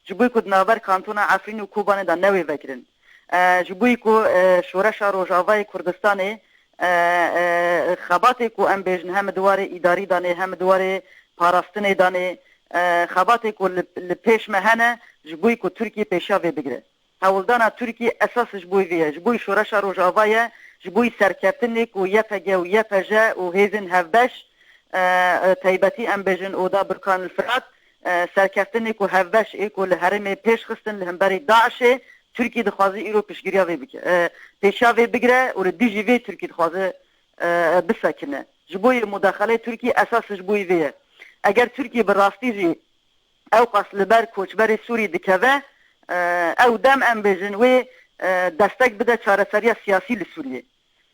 Ji bo ku di navber kantona Efrîn û Kobanê de newê vekirin. E, ji bo ku, e, Şoreşa Rojavayê Kurdistanê, e, e, xebatê ku em bêjin hem di warê îdarî danê, hem di warê parastinê danê, e, xebatê ku li, li pêş me hene, ji bo ku Tirkiye pêşiya vê bigire. Hewldana Tirkiye esas ji bo vê ye, ji bo Şoreşa Rojava ye, ji bo serkeftinê ku Y P G û Y P J û hêzên hevbeş, e, e, taybetî em bêjin Oda Burkan el Firat, e, serkeftinê ku hevbeş ê ku li herêmê pêş xistin li hemberî DAIŞê, Tirkiye dixwaze îro piştgiriya vê bike. E, pêşiya vê bigire û li dijî vê Tirkiye dixwaze, e, bisekine. Ji bo yê mudaxelê Tirkiye esas ji bo vê ye. Eger Tirkiye bi rastî jî ew qas li ber koçberê Sûrî dikeve, e, ew dem em bêjin wê, e, destek bide çareseriya siyasî li Sûriyê.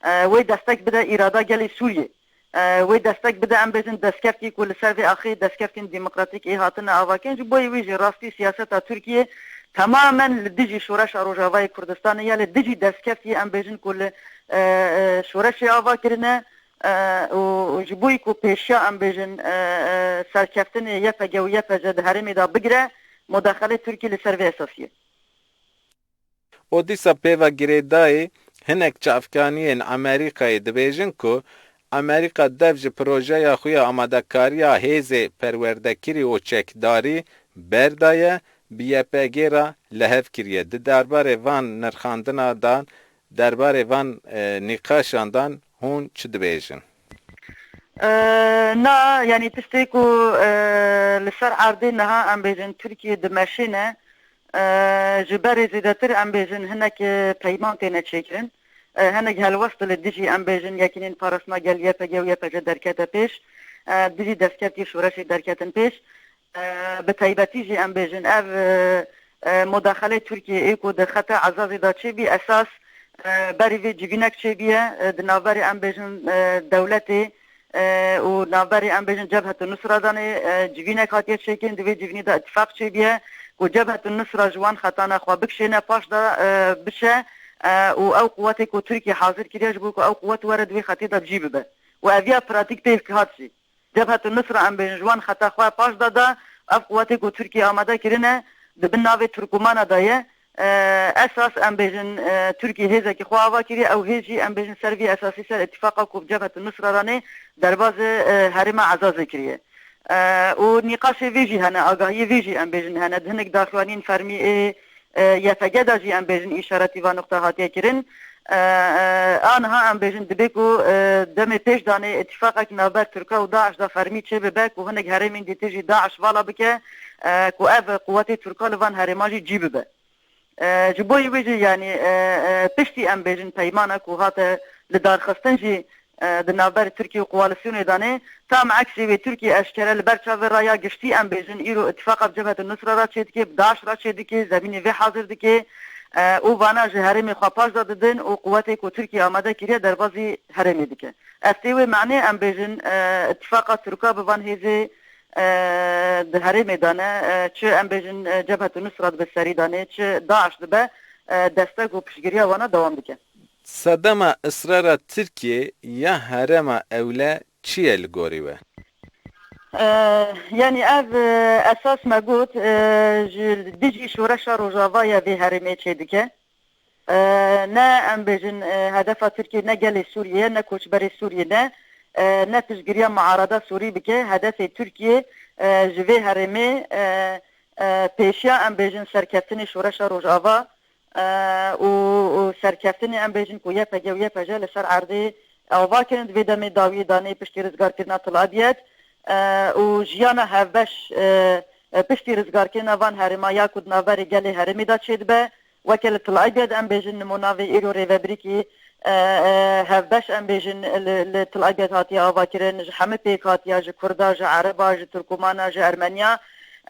E, wê destek bide îrada gelê Sûriyê. E, wê destek bide em bêjin destkeftî ku li ser vê axê destkeftên demokratîk ê hatine avakirin. Ji bo wê jî rastî siyaseta Tirkiyê temamen li dijî Şoreşa Rojavayê Kurdistanê ye, li dijî destkeftî em bêjin ku li, e, e, şoreşê ava kirine. E, û ji bo ku pêşiya em bêjin, e, e, serkeftinê Y P G û Y P J di herêmê de bigire, mudaxelê Tirkî li ser vê esasî ye. Û dîsa pêva girêdayî hinek çavkaniyên Amerîkayê dibêjin ku Amerîka dev ji projeya xwe ya amadekariya hêzê perwerdekirî û çekdarî berdaye, bi Y P G re li hev kiriye. Di derbarê van nirxandina dan, derbarê van, e, nîqaşan dan hûn çi dibêjin? E, na, yanî tiştê ku, e, li ser erdê niha em bêjin Tirkiye dimeşîne, e, ji berê zêdetir em bêjin hinek, e, peyman têne çêkirin. E, hinek helwest li dijî em bêjin Yekînên Parastina Gel Y P G û Y P J derkete pêş. E, dijî destkeftî şoreşê derketin pêş. E, bi taybetî jî em bêjin ev, e, e, mudaxelê Tirkiyê ê ku di xeta Ezazê de çêbî esas, e, berî vê civînek çêbîye, e, di navberê em bêjin, e, dewletê, e, û navberê em bêjin Cebhet û Nusra danê, e, civînek hatiye çêkirin, di vê civînê de îtifaq çêbîye ku Cebhet û Nusra ji wan xetana xwe bikişêne paş de, e, biçe, e, û ew quwetê ku Tirkiye hazir kiriye ji bo ku ew quwet were di vê xetê de cî bibe. Û ev ya pratîk pêk hat jî. Cebhet û Nusra em bêjin ji wan xeta xwe paş de da, ev quwetê ku Tirkiye amade kirine, di bin navê Tirkûmana de ye. E, esas em bêjin, e, Tirkiye hêzekî xwe ava kiriye, ew hêz jî em bêjin ser vî esasî ser îtîfaqa ku bi Cebhet û Nusra re nê derbazê, e, herêma Ezazê kiriye. E, û nîqaşê vê jî hene, agahiyê vê jî em bêjin hene. Di hinek daxuyaniyên fermî ê, e, Y P G de jî em bêjin îşaretî van nuqta hatiye kirin. E, e, aniha em bêjin dibe ku, e, demê pêş danê îtîfaqek navber Tirka û DAIŞ de fermî çê bibe ku hinek herêmên dîtir jî DAIŞ vala bike, e, ku ev quwetê Tirka li van herêma jî cî bibe. E, ji bo wê jî, yanî, e, e, piştî em bêjin peymana ku hate li darxistin jî, e, di navber Tirkiye û koalîsyonê de ne, tam eksê wê Tirkiye eşkere li ber çavê raya giştî em bêjin îro îtifaqa bi Cebhet û Nusra re çêdike, bi DAIŞ re çêdike, zemînê vê hazir dike, e, û vana ji herêmê xwe paş de didin û quwetê ku Tirkiye amade kiriye derbazî herêmê dike. Ev tê wê manê em bêjin, e, îtifaqa Tirka bi van hêzê, e, di herêmê de ne, e, çi em bêjin, e, Cebhet û Nusra dibe serî de ne, çi DAIŞ dibe, e, destek û piştgiriya wana dewam dike. Sedema israra Tirkiyê ya herêma ewle çi ye li gorî we? E, yanî ev, e, esas me got, e, ji dijî şoreşa Rojava ye vê herêmê çêdike. E, ne em bêjin, e, hedefa Tirkiyê ne gelê Sûriyê ye, ne koçberê Sûriyê ne, e, ne piştgiriya muarada Sûrî bike. Hedefê Tirkiyê, e, ji vê herêmê, e, e, pêşiya em bêjin serkeftinê şoreşa Rojava, e, û, û serkeftinê em bêjin ku Y P G û Y P J li ser erdê ava kirin, di vê demê dawiyê danê piştî rizgarkirina Til Abyad, e, û jiyana hevbeş, e, e, piştî rizgarkirina van herêma ya ku di navberê gelê herêmê de çêdibe, Weke li Tel Abyad em bêjin nimûna vê îro rêvebirîkî, e, e, hevbeş em bêjin li, li Tel Abyad hatiye avakirin, ji hemî pêk hatiye, ji Kurda, ji Ereba, ji Tirkûmana, ji Ermeniya,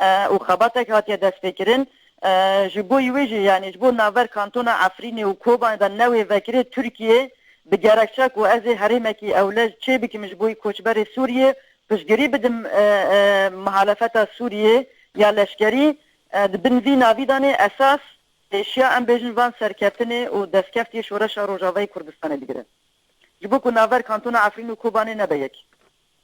e, û xebatek hatiye destpêkirin. E, ji bo wê jî, yanî ji bo navber kantona Efrînê û Kobanê de newê vekirê Tirkiye bi gerekçe ku ez ê herêmekî ewle çê bikim ji bo koçberê Sûriyê, piştgirî bidim, e, e, mihalefeta Sûriyê ya leşkerî, e, di bin vî navî danê esas pêşiya em bêjin van serkeftinê û destkeftiyê şoreşa Rojavayê Kurdistanê digire. Ji bo ku navber kantona Efrîn û Kobanê nebe yek.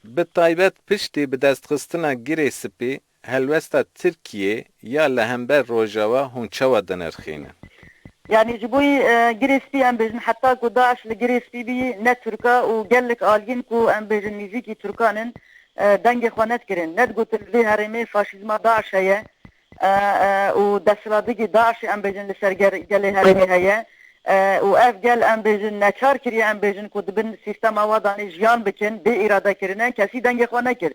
Bi taybet piştî bi destxistina Girê Spî, helwesta Tirkiyê ya li hember Rojawa hûn çawa dinirxînin? Yanî ji bo yî, e, Girê Spî em bêjin, heta ku DAIŞ li Girê Spî bî, ne Tirka û gelek aliyên ku em bêjin nîzîkî Tirkan in, e, dengê xwe nedikirin. Nedigotin vê herêmê faşîzma DAIŞ heye, e, e, û desthilatdikî DAIŞê em bêjin li ser ger-, gelê herêmê heye. E, û ev gel em bêjin neçar kiriye, em bêjin ku di bin sîstema wa danê jiyan bikin, bê îrade kirine, kesî dengê xwe nekir.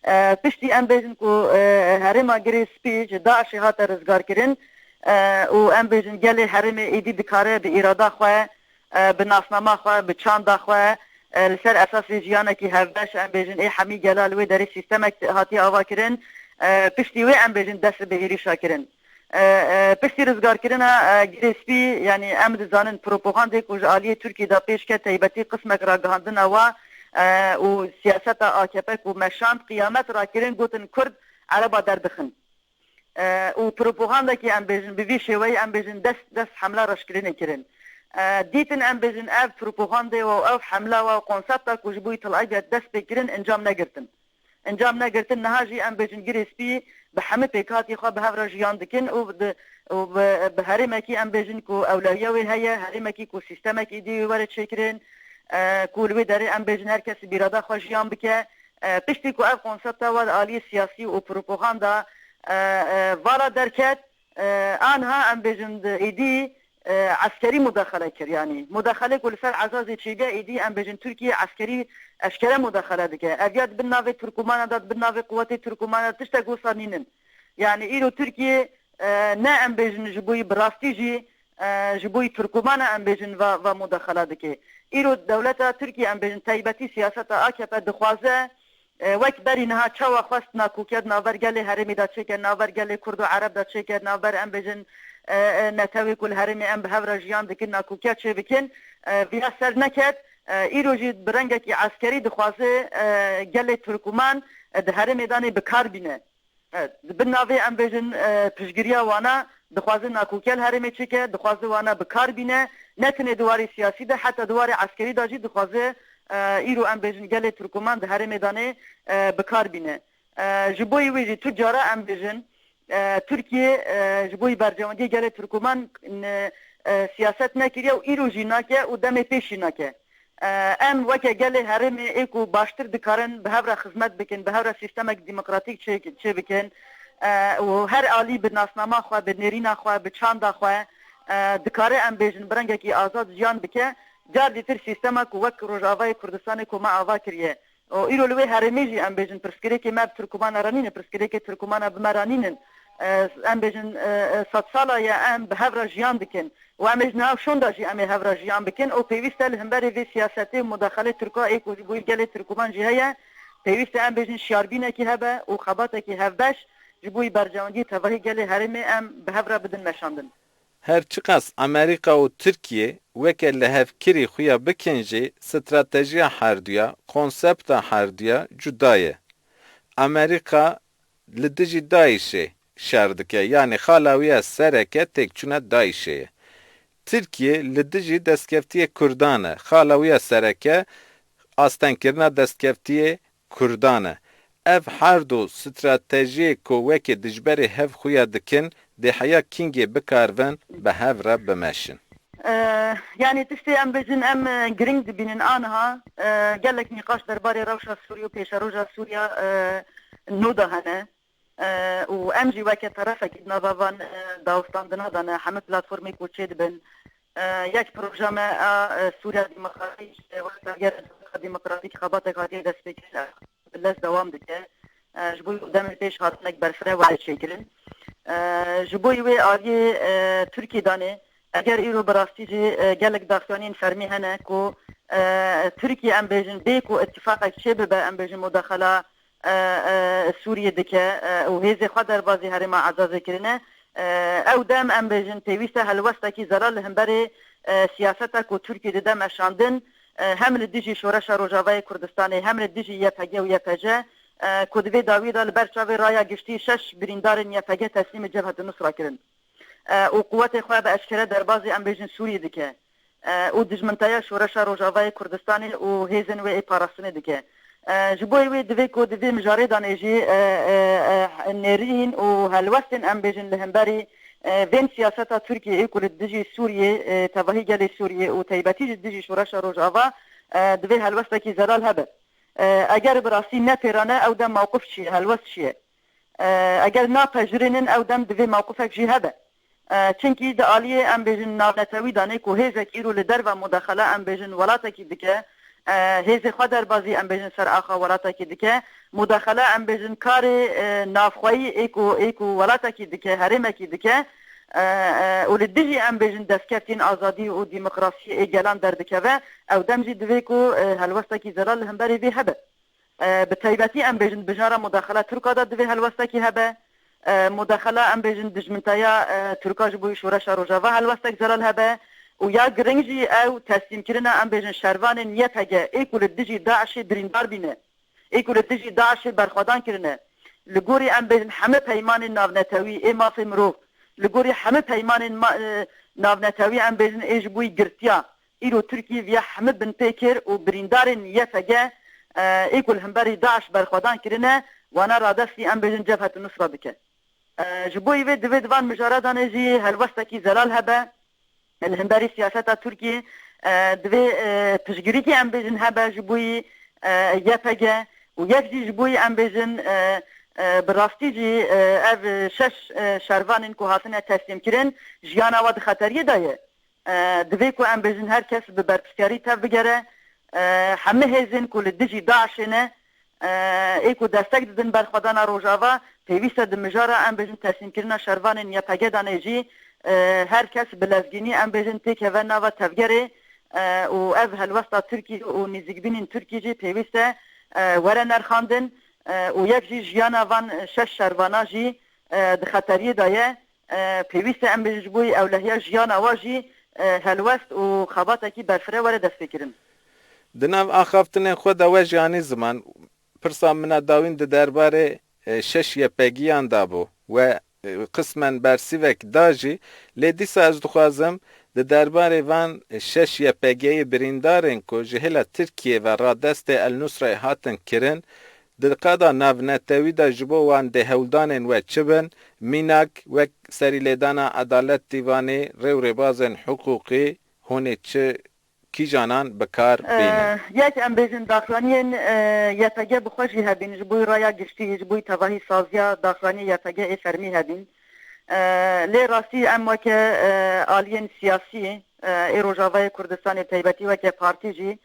E, piştî em bêjin ku, e, herêma Girê Spî ji DAIŞê hate rizgar kirin, e, û em bêjin gelê herêmê êdî dikare bi îrada xwe, e, bi nasnama xwe, bi çanda xwe, e, li ser esasê jiyanekî hevbeş, em bêjin ê hemî gela li wê derê sîstemek hatiye avakirin, e, piştî wê em bêjin dest bi êrîşa kirin. E, e, piştî rizgarkirina, e, Girê Spî, yanî em dizanin propagandê ku ji aliyê Tirkiyê de pêş ket, taybetî qismek ragihandina wa, e, û siyaseta A K P ku meşand qiyamet rakirin, gotin Ereba derdixin. E, û propagandekî em bêjin, bi vî şêweyî em bêjin dest, dest hemla reşkirinê kirin. E, dîtin em bêjin ev propagandê we û ev hemla we û konsepta ku ji bo yî Tel Abyad dest pê kirin encam negirtin. Encam negirtin, niha jî em bêjin Girê Spî bi hemî pêkhatî xwe bi hev re jiyan dikin û di, û bi, bi herêmekî em bêjin ku ewlewiya wê heye, herêmekî ku sîstemek êdî wê were çêkirin, e, ku li wê derê em bêjin her kes bi îrada xwe jiyan bike. E, piştî ku ev konsepta wa di aliyê siyasî û propaganda, e, e, vala derket, e, aniha em bêjin di êdî, e, eskerî mudaxele kir. Yanî mudaxelê ku li ser Ezazê çêbe êdî em bêjin Tirkiye eskerî eşkere mudaxele dike. Ev ya di bin navê Tirkûmana de, di bin navê quwetê Tirkûmana de tiştek wisa nînin. Yanî îro Tirkiye, e, ne em bêjin ji bo yî bi rastî jî, e, ji bo yî Tirkûmana em bêjin va, va mudaxela dike. Îro dewleta Tirkiye em bêjin taybetî siyaseta A K P dixwaze, e, wek berî niha çawa xwest nakokiya di navber gelê herêmê de çêke, navber gelê Kurd û Ereb de çêke, navber em bêjin, e, e, netewê ku li herêmê em bi hev re jiyan dikin, nakokiya çêbikin, e, viya ser neket. E, îro jî bi rengekî eskerî dixwaze, e, gelê Tirkûman, e, di herêmê danê bi kar bîne. E, di bin navê em bêjin, e, piştgiriya wana dixwaze nakokiya li herêmê çêke, dixwaze wana bi kar bîne. Ne tenê di warê siyasî de, heta di warê eskerî de jî dixwaze, e, îro em bêjin gelê Tirkûman di herêmê danê, e, bi kar bîne. E, ji bo wê jî tu cara em bêjin, e, Tirkiye, e, ji bo berjewendiyê gelê Tirkûman, e, siyaset nekiriye û îro jî nake û demê pêşî nake. E, em weke gelê herêmê ê ku baştir dikarin bi hev re xizmet bikin, bi hev re sîstemek demokratîk çê, çê bikin, e, û her alî bi nasnama xwe, bi nêrîna xwe, bi çanda xwe, e, dikare em bêjin bi rengekî azad jiyan bike, car dîtir sîstema ku wek Rojavayê Kurdistanê ku me ava kiriye. Û îro li wê herêmê jî em bêjin pirsgirêkê me bi Tirkûmana re nîne, pirsgirêkê Tirkûmana bi me re nînin. E, em bêjin, e, e, sedsala ye em bi hev re jiyan dikin. Û em ê ji niha şonda jî em ê hev re jiyan bikin û pêwîst e li hemberî vê siyasetê û mudaxelê Tirka ê ku ji bo gelê Tirkûman jî heye, pêwîst e em bêjin şiyarbînekî hebe û xebatekî hevbeş ji bo berjewendiyê tevahî gelê herêmê em bi hev re bidin meşandin. Her çiqas Amerîka û Tirkiye weke lihevkirî xuya bikin jî, stratejiya herduya, konsepta herduya cuda ye. Amerîka li dijî DAIŞ'ê şer dike, yanî xala wî ya sereke têkçûna DAIŞ'ê ye. Tirkiye li dijî destkeftiyê Kurdan e, xala wî ya sereke astengkirina destkeftiyê Kurdan e. Ev her du stratejiyê ku wekî dijberê hev xuya dikin, dê heya kîngê bikaribin bi hev re bimeşin. E, yanî tiştê em bêjin em, e, girîng dibînin aniha, e, gelek nîqaş derbarê rewşa Sûriyê û pêşeroja Sûriya, e, nû de hene. E, û em jî weke terefekî di nava van, e, dawistandina de ne, hemî platformê ku çêdibin, e, yek proje me a, e, Sûriya Demokratîk, e, wek Sergera Demokratîk xebatek hatiye destpêkirin, e, bi lez dewam dike. E, ji bo demê pêş hatinek berfireh were çêkirin. E, ji bo wê aliyê, e, Tirkî danê, eger îro bi rastî jî, e, gelek daxuyaniyên fermî hene ku, e, Tirkî, em bêjin, bê ku îtîfaqek çêbibe, em bêjin, mudaxela, e, e, Sûriyê dike, e, û hêzê xwe derbazî herêma Ezazê kirine, e, ew dem, em bêjin, pêwîst e helwestekî zelal li hemberî, e, siyaseta ku Tirkî dide meşandin, e, hem li dijî Şoreşa Rojavayê Kurdistanê, hem li dijî Y P G û Y P J, e, ku di vê dawî de li ber çavê raya giştî şeş birîndarên Y P G teslîmê Cebhet Nusra kirin. E, û quwetê xwe bi eşkere derbazî, em bêjin, Sûriyê dike. E, û dijminteya Şoreşa Rojavayê Kurdistanê û hêzên wê ê parastinê dike. E, ji bo wê divê ku di vê mijarê de jî, e, e, e, nêrîn û helwestên, em bêjin, li hemberî, e, vên siyaseta Tirkiyeyê ku li dijî Sûriyê, e, tevahî gelê Sûriyê û taybetî jî dijî Şoreşa Rojava, e, divê helwestekî zelal hebe. E, eger bi rastî nepêrane, ew dem mewqif çi ye, helwest çi ye? E, eger napejirînin, ew dem divê mewqifek jî hebe. E, çinkî di aliyê, em bêjin, navnetewî danê ku hêzek îro li derve mudaxele, em bêjin, welatekî dike, e, hêzê xwe derbazî, em bêjin, ser axa welatekî dike, mudaxele, em bêjin, karê, e, navxweyî ê ku, ê ku welatekî dike, herêmekî dike, e, e, û li dijî, em bêjin, destkeftên azadî û demokrasiyê ê gelan derdikeve, ew dem jî divê ku, e, helwestekî zelal li hemberî vê hebe. E, bi taybetî, em bêjin, bijara mudaxela Tirka de divê helwestekî hebe. E, mudaxela, em bêjin, dijminteya, e, Tirka ji bo Şoreşa Rojava helwestek zelal hebe. Û ya giring jî ew teslîmkirina, em bêjin, şervanên Y P G ê ku li dijî DAIŞê birîndar bîne, ê ku li dijî DAIŞê berxwedan kirine. Li gorî, em bêjin, hemî peymanên navnetewî ê mafê mirov, li gorî hemî peymanên ma-, e, navnetewî, em bêjin, ê ji bo girtiya, îro Tirkî viya hemî binpê kir û birîndarên Y P G, e, ê ku li hemberî DAIŞ berxwedan kirine, wana radestî, em bêjin, Cebhet Nusra dike. E, ji bo wê divê di van mijaredanê jî helwestekî zelal hebe. Li hemberî siyaseta Tirkiyê, e, divê, e, piştgirîkî, em bêjin, hebe ji bo, e, Y P G û yek jî ji bo, em bêjin, e, e, bi rastî jî, e, ev şeş, e, şervanên ku hatine teslîmkirin, jiyana we di xeteriyê de ye. E, divê ku, em bêjin, her kes bi berpirsiyarî tev bigere. E, hemî hêzên ku li dijî DAIŞê ne, e, ê ku destek didin berxwedana Rojava, pêwîst e di mijara, em bêjin, teslîmkirina şervanên Y P G danê jî, e, her kes bi lezgînî, em bêjin, têkeve nava tevgerê, e, û ev helwesta Tirkî û nîzîkbînên Tirkî jî pêwîst e, e, were nerxandin, e, û yek jî jiyana van şeş şervana jî, e, di xeteriyê de ye. E, pêwîst e, em bêjin, ji bo ewlehiya jiyana wa jî, e, helwest û xebatekî berfireh were destpêkirin. Di nav axaftinên xwe de we jî anî ziman, pirsa min a dawîn di derbarê, e, şeş Y P G'yan de bû. We, e, qismen bersîvek da jî, lê dîsa ez dixwazim di derbarê van şeş Y P G'yê birîndarên ku ji hêla Tirkiyê ve radestê El Nusrayê hatin kirin, di qada navnetewî de ji bo wan dê hewldanên we çi bin, mînak wek serîlêdana Edalet Dîvanê, rê û rêbazên hiqûqî, hûn ê çi kîjanan bi kar bînin? E, yek, em bêjin, daxuyaniyên, e, Y P G bi xwe jî hebîn, ji bo raya giştî, ji bo tevahî saziya daxuyaniyê Y P G ê fermî hebîn. E, lê rastî em weke, e, aliyên siyasî, e, ê Rojavayê Kurdistanê, taybetî weke partî jî,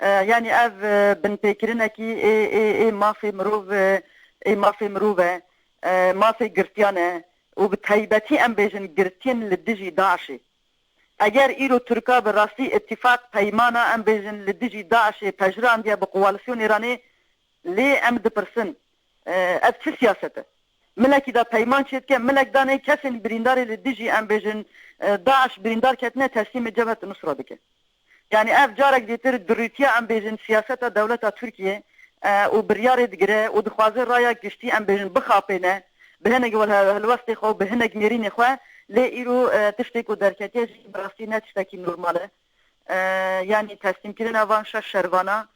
e, yanî ev, e, binpêkirinekî ê, ê, ê mafê mirov, e, ê mafê mirov e, e, mafê girtiyan e û bi taybetî, em bêjin, girtiyên li dijî DAIŞê. Eger îro Tirka bi rastî îtîfaq, peymana, em bêjin, li dijî DAIŞê pejrandiye bi koalîsyonê Îranê, lê em dipirsin, e, ev çi siyaset e? Milekî da peyman çêdike, milek danê kesên birîndarê li dijî, em bêjin, e, DAIŞ birîndar ketine, teslîmê Cebhet Nusra dike. Yanî ev carek dîtir dirûtiya, em bêjin, siyaseta dewleta Tirkiyê, e, û biryarê digire û dixwaze raya giştî, em bêjin, bixapêne, bi hinek wel-, helwestê xwe û bi hinek nêrînê xwe, lê îro, e, tiştê ku derketiye jî bi rastî ne tiştekî normal e. E, yanî teslîmkirina van şeş şervana,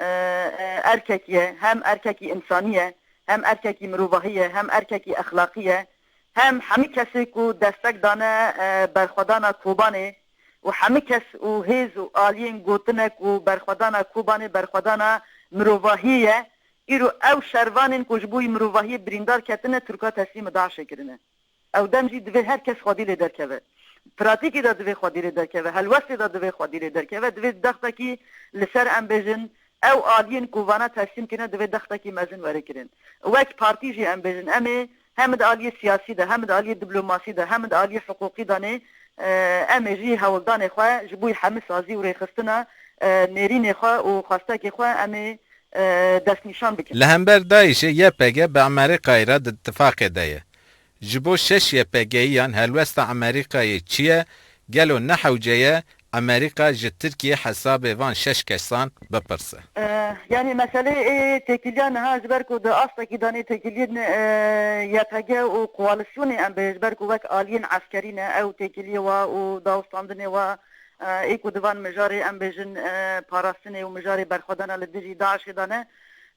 e, e, erkekî ye, hem erkekî însanî ye, hem erkekî mirovahî ye, hem erkekî exlaqî ye, hem hemî kesê ku destek dane, e, berxwedana Kobanê û hemî kes û hêz û aliyên gotinek û berxwedana Kobanê berxwedana mirovahî ye. Îro ew şervanên ku ji bo mirovahiyê birîndar ketine, Tirka teslîmê DAIŞê kirine. Ew dem jî divê her kes xwedî lê derkeve. Pratîkê de divê xwedî lê derkeve, helwestê de divê xwedî lê derkeve, divê dextekî li ser, em bêjin, ew aliyên ku vana teslîm kirine, divê dextekî mezin were kirin. Wek partî jî, em bêjin, em ê Hem di aliyê siyasî de, hem di aliyê diplomasî de, hem di aliyê hiqûqî de nê, e, em ê jî hewldanê xwe ji bo hemî sazî û rêxistina, e, nêrînê xwe û xwestekê xwe em ê, e, destnîşan bikin. Li hember DAIŞê Y P G bi Amerîkayê re di tifaqê de ye. Ji bo şeş Y P G'iyan helwesta Amerîkayê çi ye? Gelo ne hewce ye Amerîka ji Tirkiyê hesabê van şeş kesan bipirse? Eh, yanî meseleyê ê têkiliya niha ji ber ku di astekî danê têkiliyên, eh, Y P G û koalîsyonê em bê ji ber ku wek aliyên eskerî ne, ew têkiliyê wa û dawistandinê wa, eh, ê ku di van mijarê em bêjin, eh, parastinê û mijarê berxwedana li dijî DAIŞê de ne.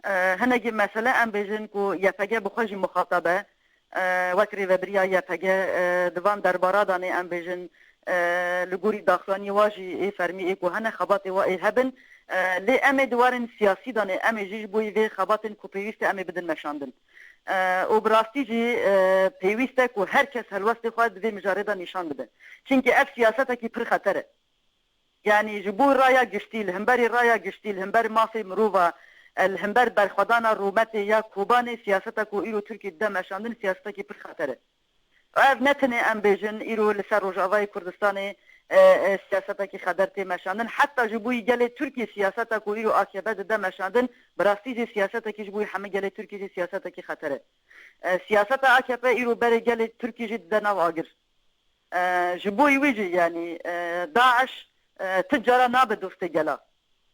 Eh, hinekî mesele em bêjin ku Y P G bi xwe jî muxatab e. E, wek rêvebiriya Y P G, e, di van derbara de nê em bêjin, e, li gorî daxuyaniyê wa jî ê fermî ê ku hene xebatê wa ê hebin, e, lê em ê di warên siyasî de nê em ê jî ji bo vê xebatên ku pêwîst e em ê bidin meşandin. E, û bi rastî jî, e, pêwîst e ku her kes helwestê xwe di vê mijarê de nîşan bide. Çimkî ev siyasetekî pir xeter e. Yanî ji bo raya giştî, li hemberî raya giştî, li hember mafê mirova, e, li hember berxwedana rûmetê ya Kobanê siyaseta ku îro Tirkiyê dide meşandin siyasetekî pir xeter e. Ev ne tenê em bêjin îro li ser Rojavayê Kurdistanê, e, e, siyasetekî xeter tê meşandin. Heta ji bo gelê Tirkiyê siyaseta ku îro A K P dide meşandin, bi rastî jî siyasetekî ji bo hemî gelê Tirkiyê jî siyasetekî xeter e. E, siyaseta A K P îro berê gelê Tirkiyê jî dide nav agir. E, ji bo wî jî, yanî, e, DAIŞ, e, ti cara nabe dostê gela.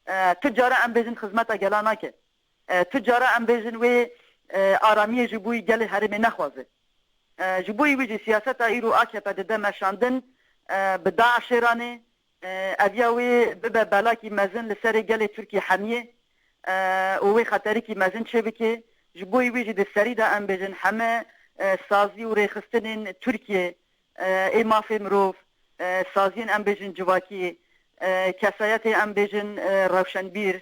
E, ti cara em bêjin xizmeta gela nake. E, ti cara em bêjin wê, e, aramiyê ji bo gelê herêmê nexwaze. E, ji bo wî jî siyaseta îro A K P dide meşandin, e, bi DAIŞê re nê, e, eviya wê bibe belakî mezin li serê gelê Tirkiyê hemiyê, e, û wê xeterikî mezin çêbike. Ji bo wî jî di serî de em bêjin heme, e, sazî û rêxistinên Tirkiyê, e, ê mafê mirov, e, saziyên em bêjin civakî, e, kesayetê em bêjin, e, rewşenbîr,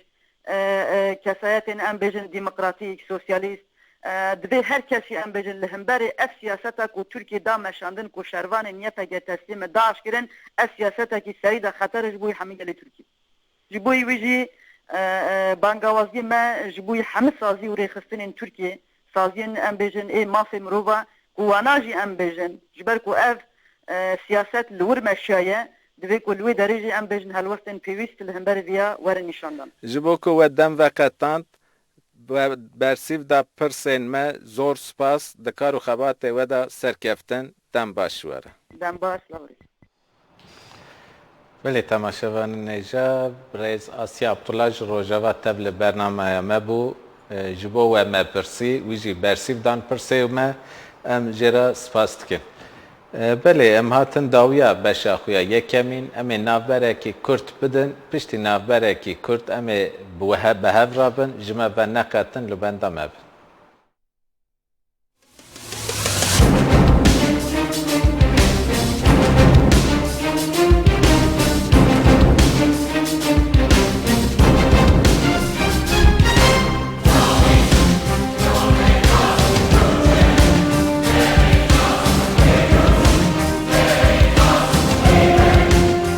e, e, kesayetên em bêjin demokratîk, sosyalîst, e, divê her kesî em bêjin li hemberê ev siyaseta ku Tirkiyê da meşandin ku şervanên Y P G teslîmê DAIŞ kirin, ev siyasetekî serî de xeter e ji bo hemî gelê Tirkiyê. Ji bo wî jî, e, e, bangawaziyê me ji bo hemî sazî û rêxistinên Tirkiyê, saziyên em bêjin ê mafê mirova, ku wana jî em bêjin, ji ber ku ev, e, siyaset li wir meşiyaye, divê ku li wê derê jî em bêjin helwestên pêwîst li hember viya werin nîşandan. Ji bo ku we dem veqetand, be-, bersîv da pirsên me, zor spas, di kar û xebatê we de serkeftin, dem baş were. Dem baş, Lawrence. Belê, temaşevanên hêja, birêz Asya Abdullah ji Rojava tev li bernameya me bû. E, ji bo we me pirsî, wî jî bersîv dan pirsê me, em jê re spas dikin. E, belê, em hatin dawiya beşa xwe ya yekemîn, em ê navberekî kurt bidin, piştî navberekî kurt em ê bi we-, bi hev re bin, ji me ve neqetin, li benda me bin.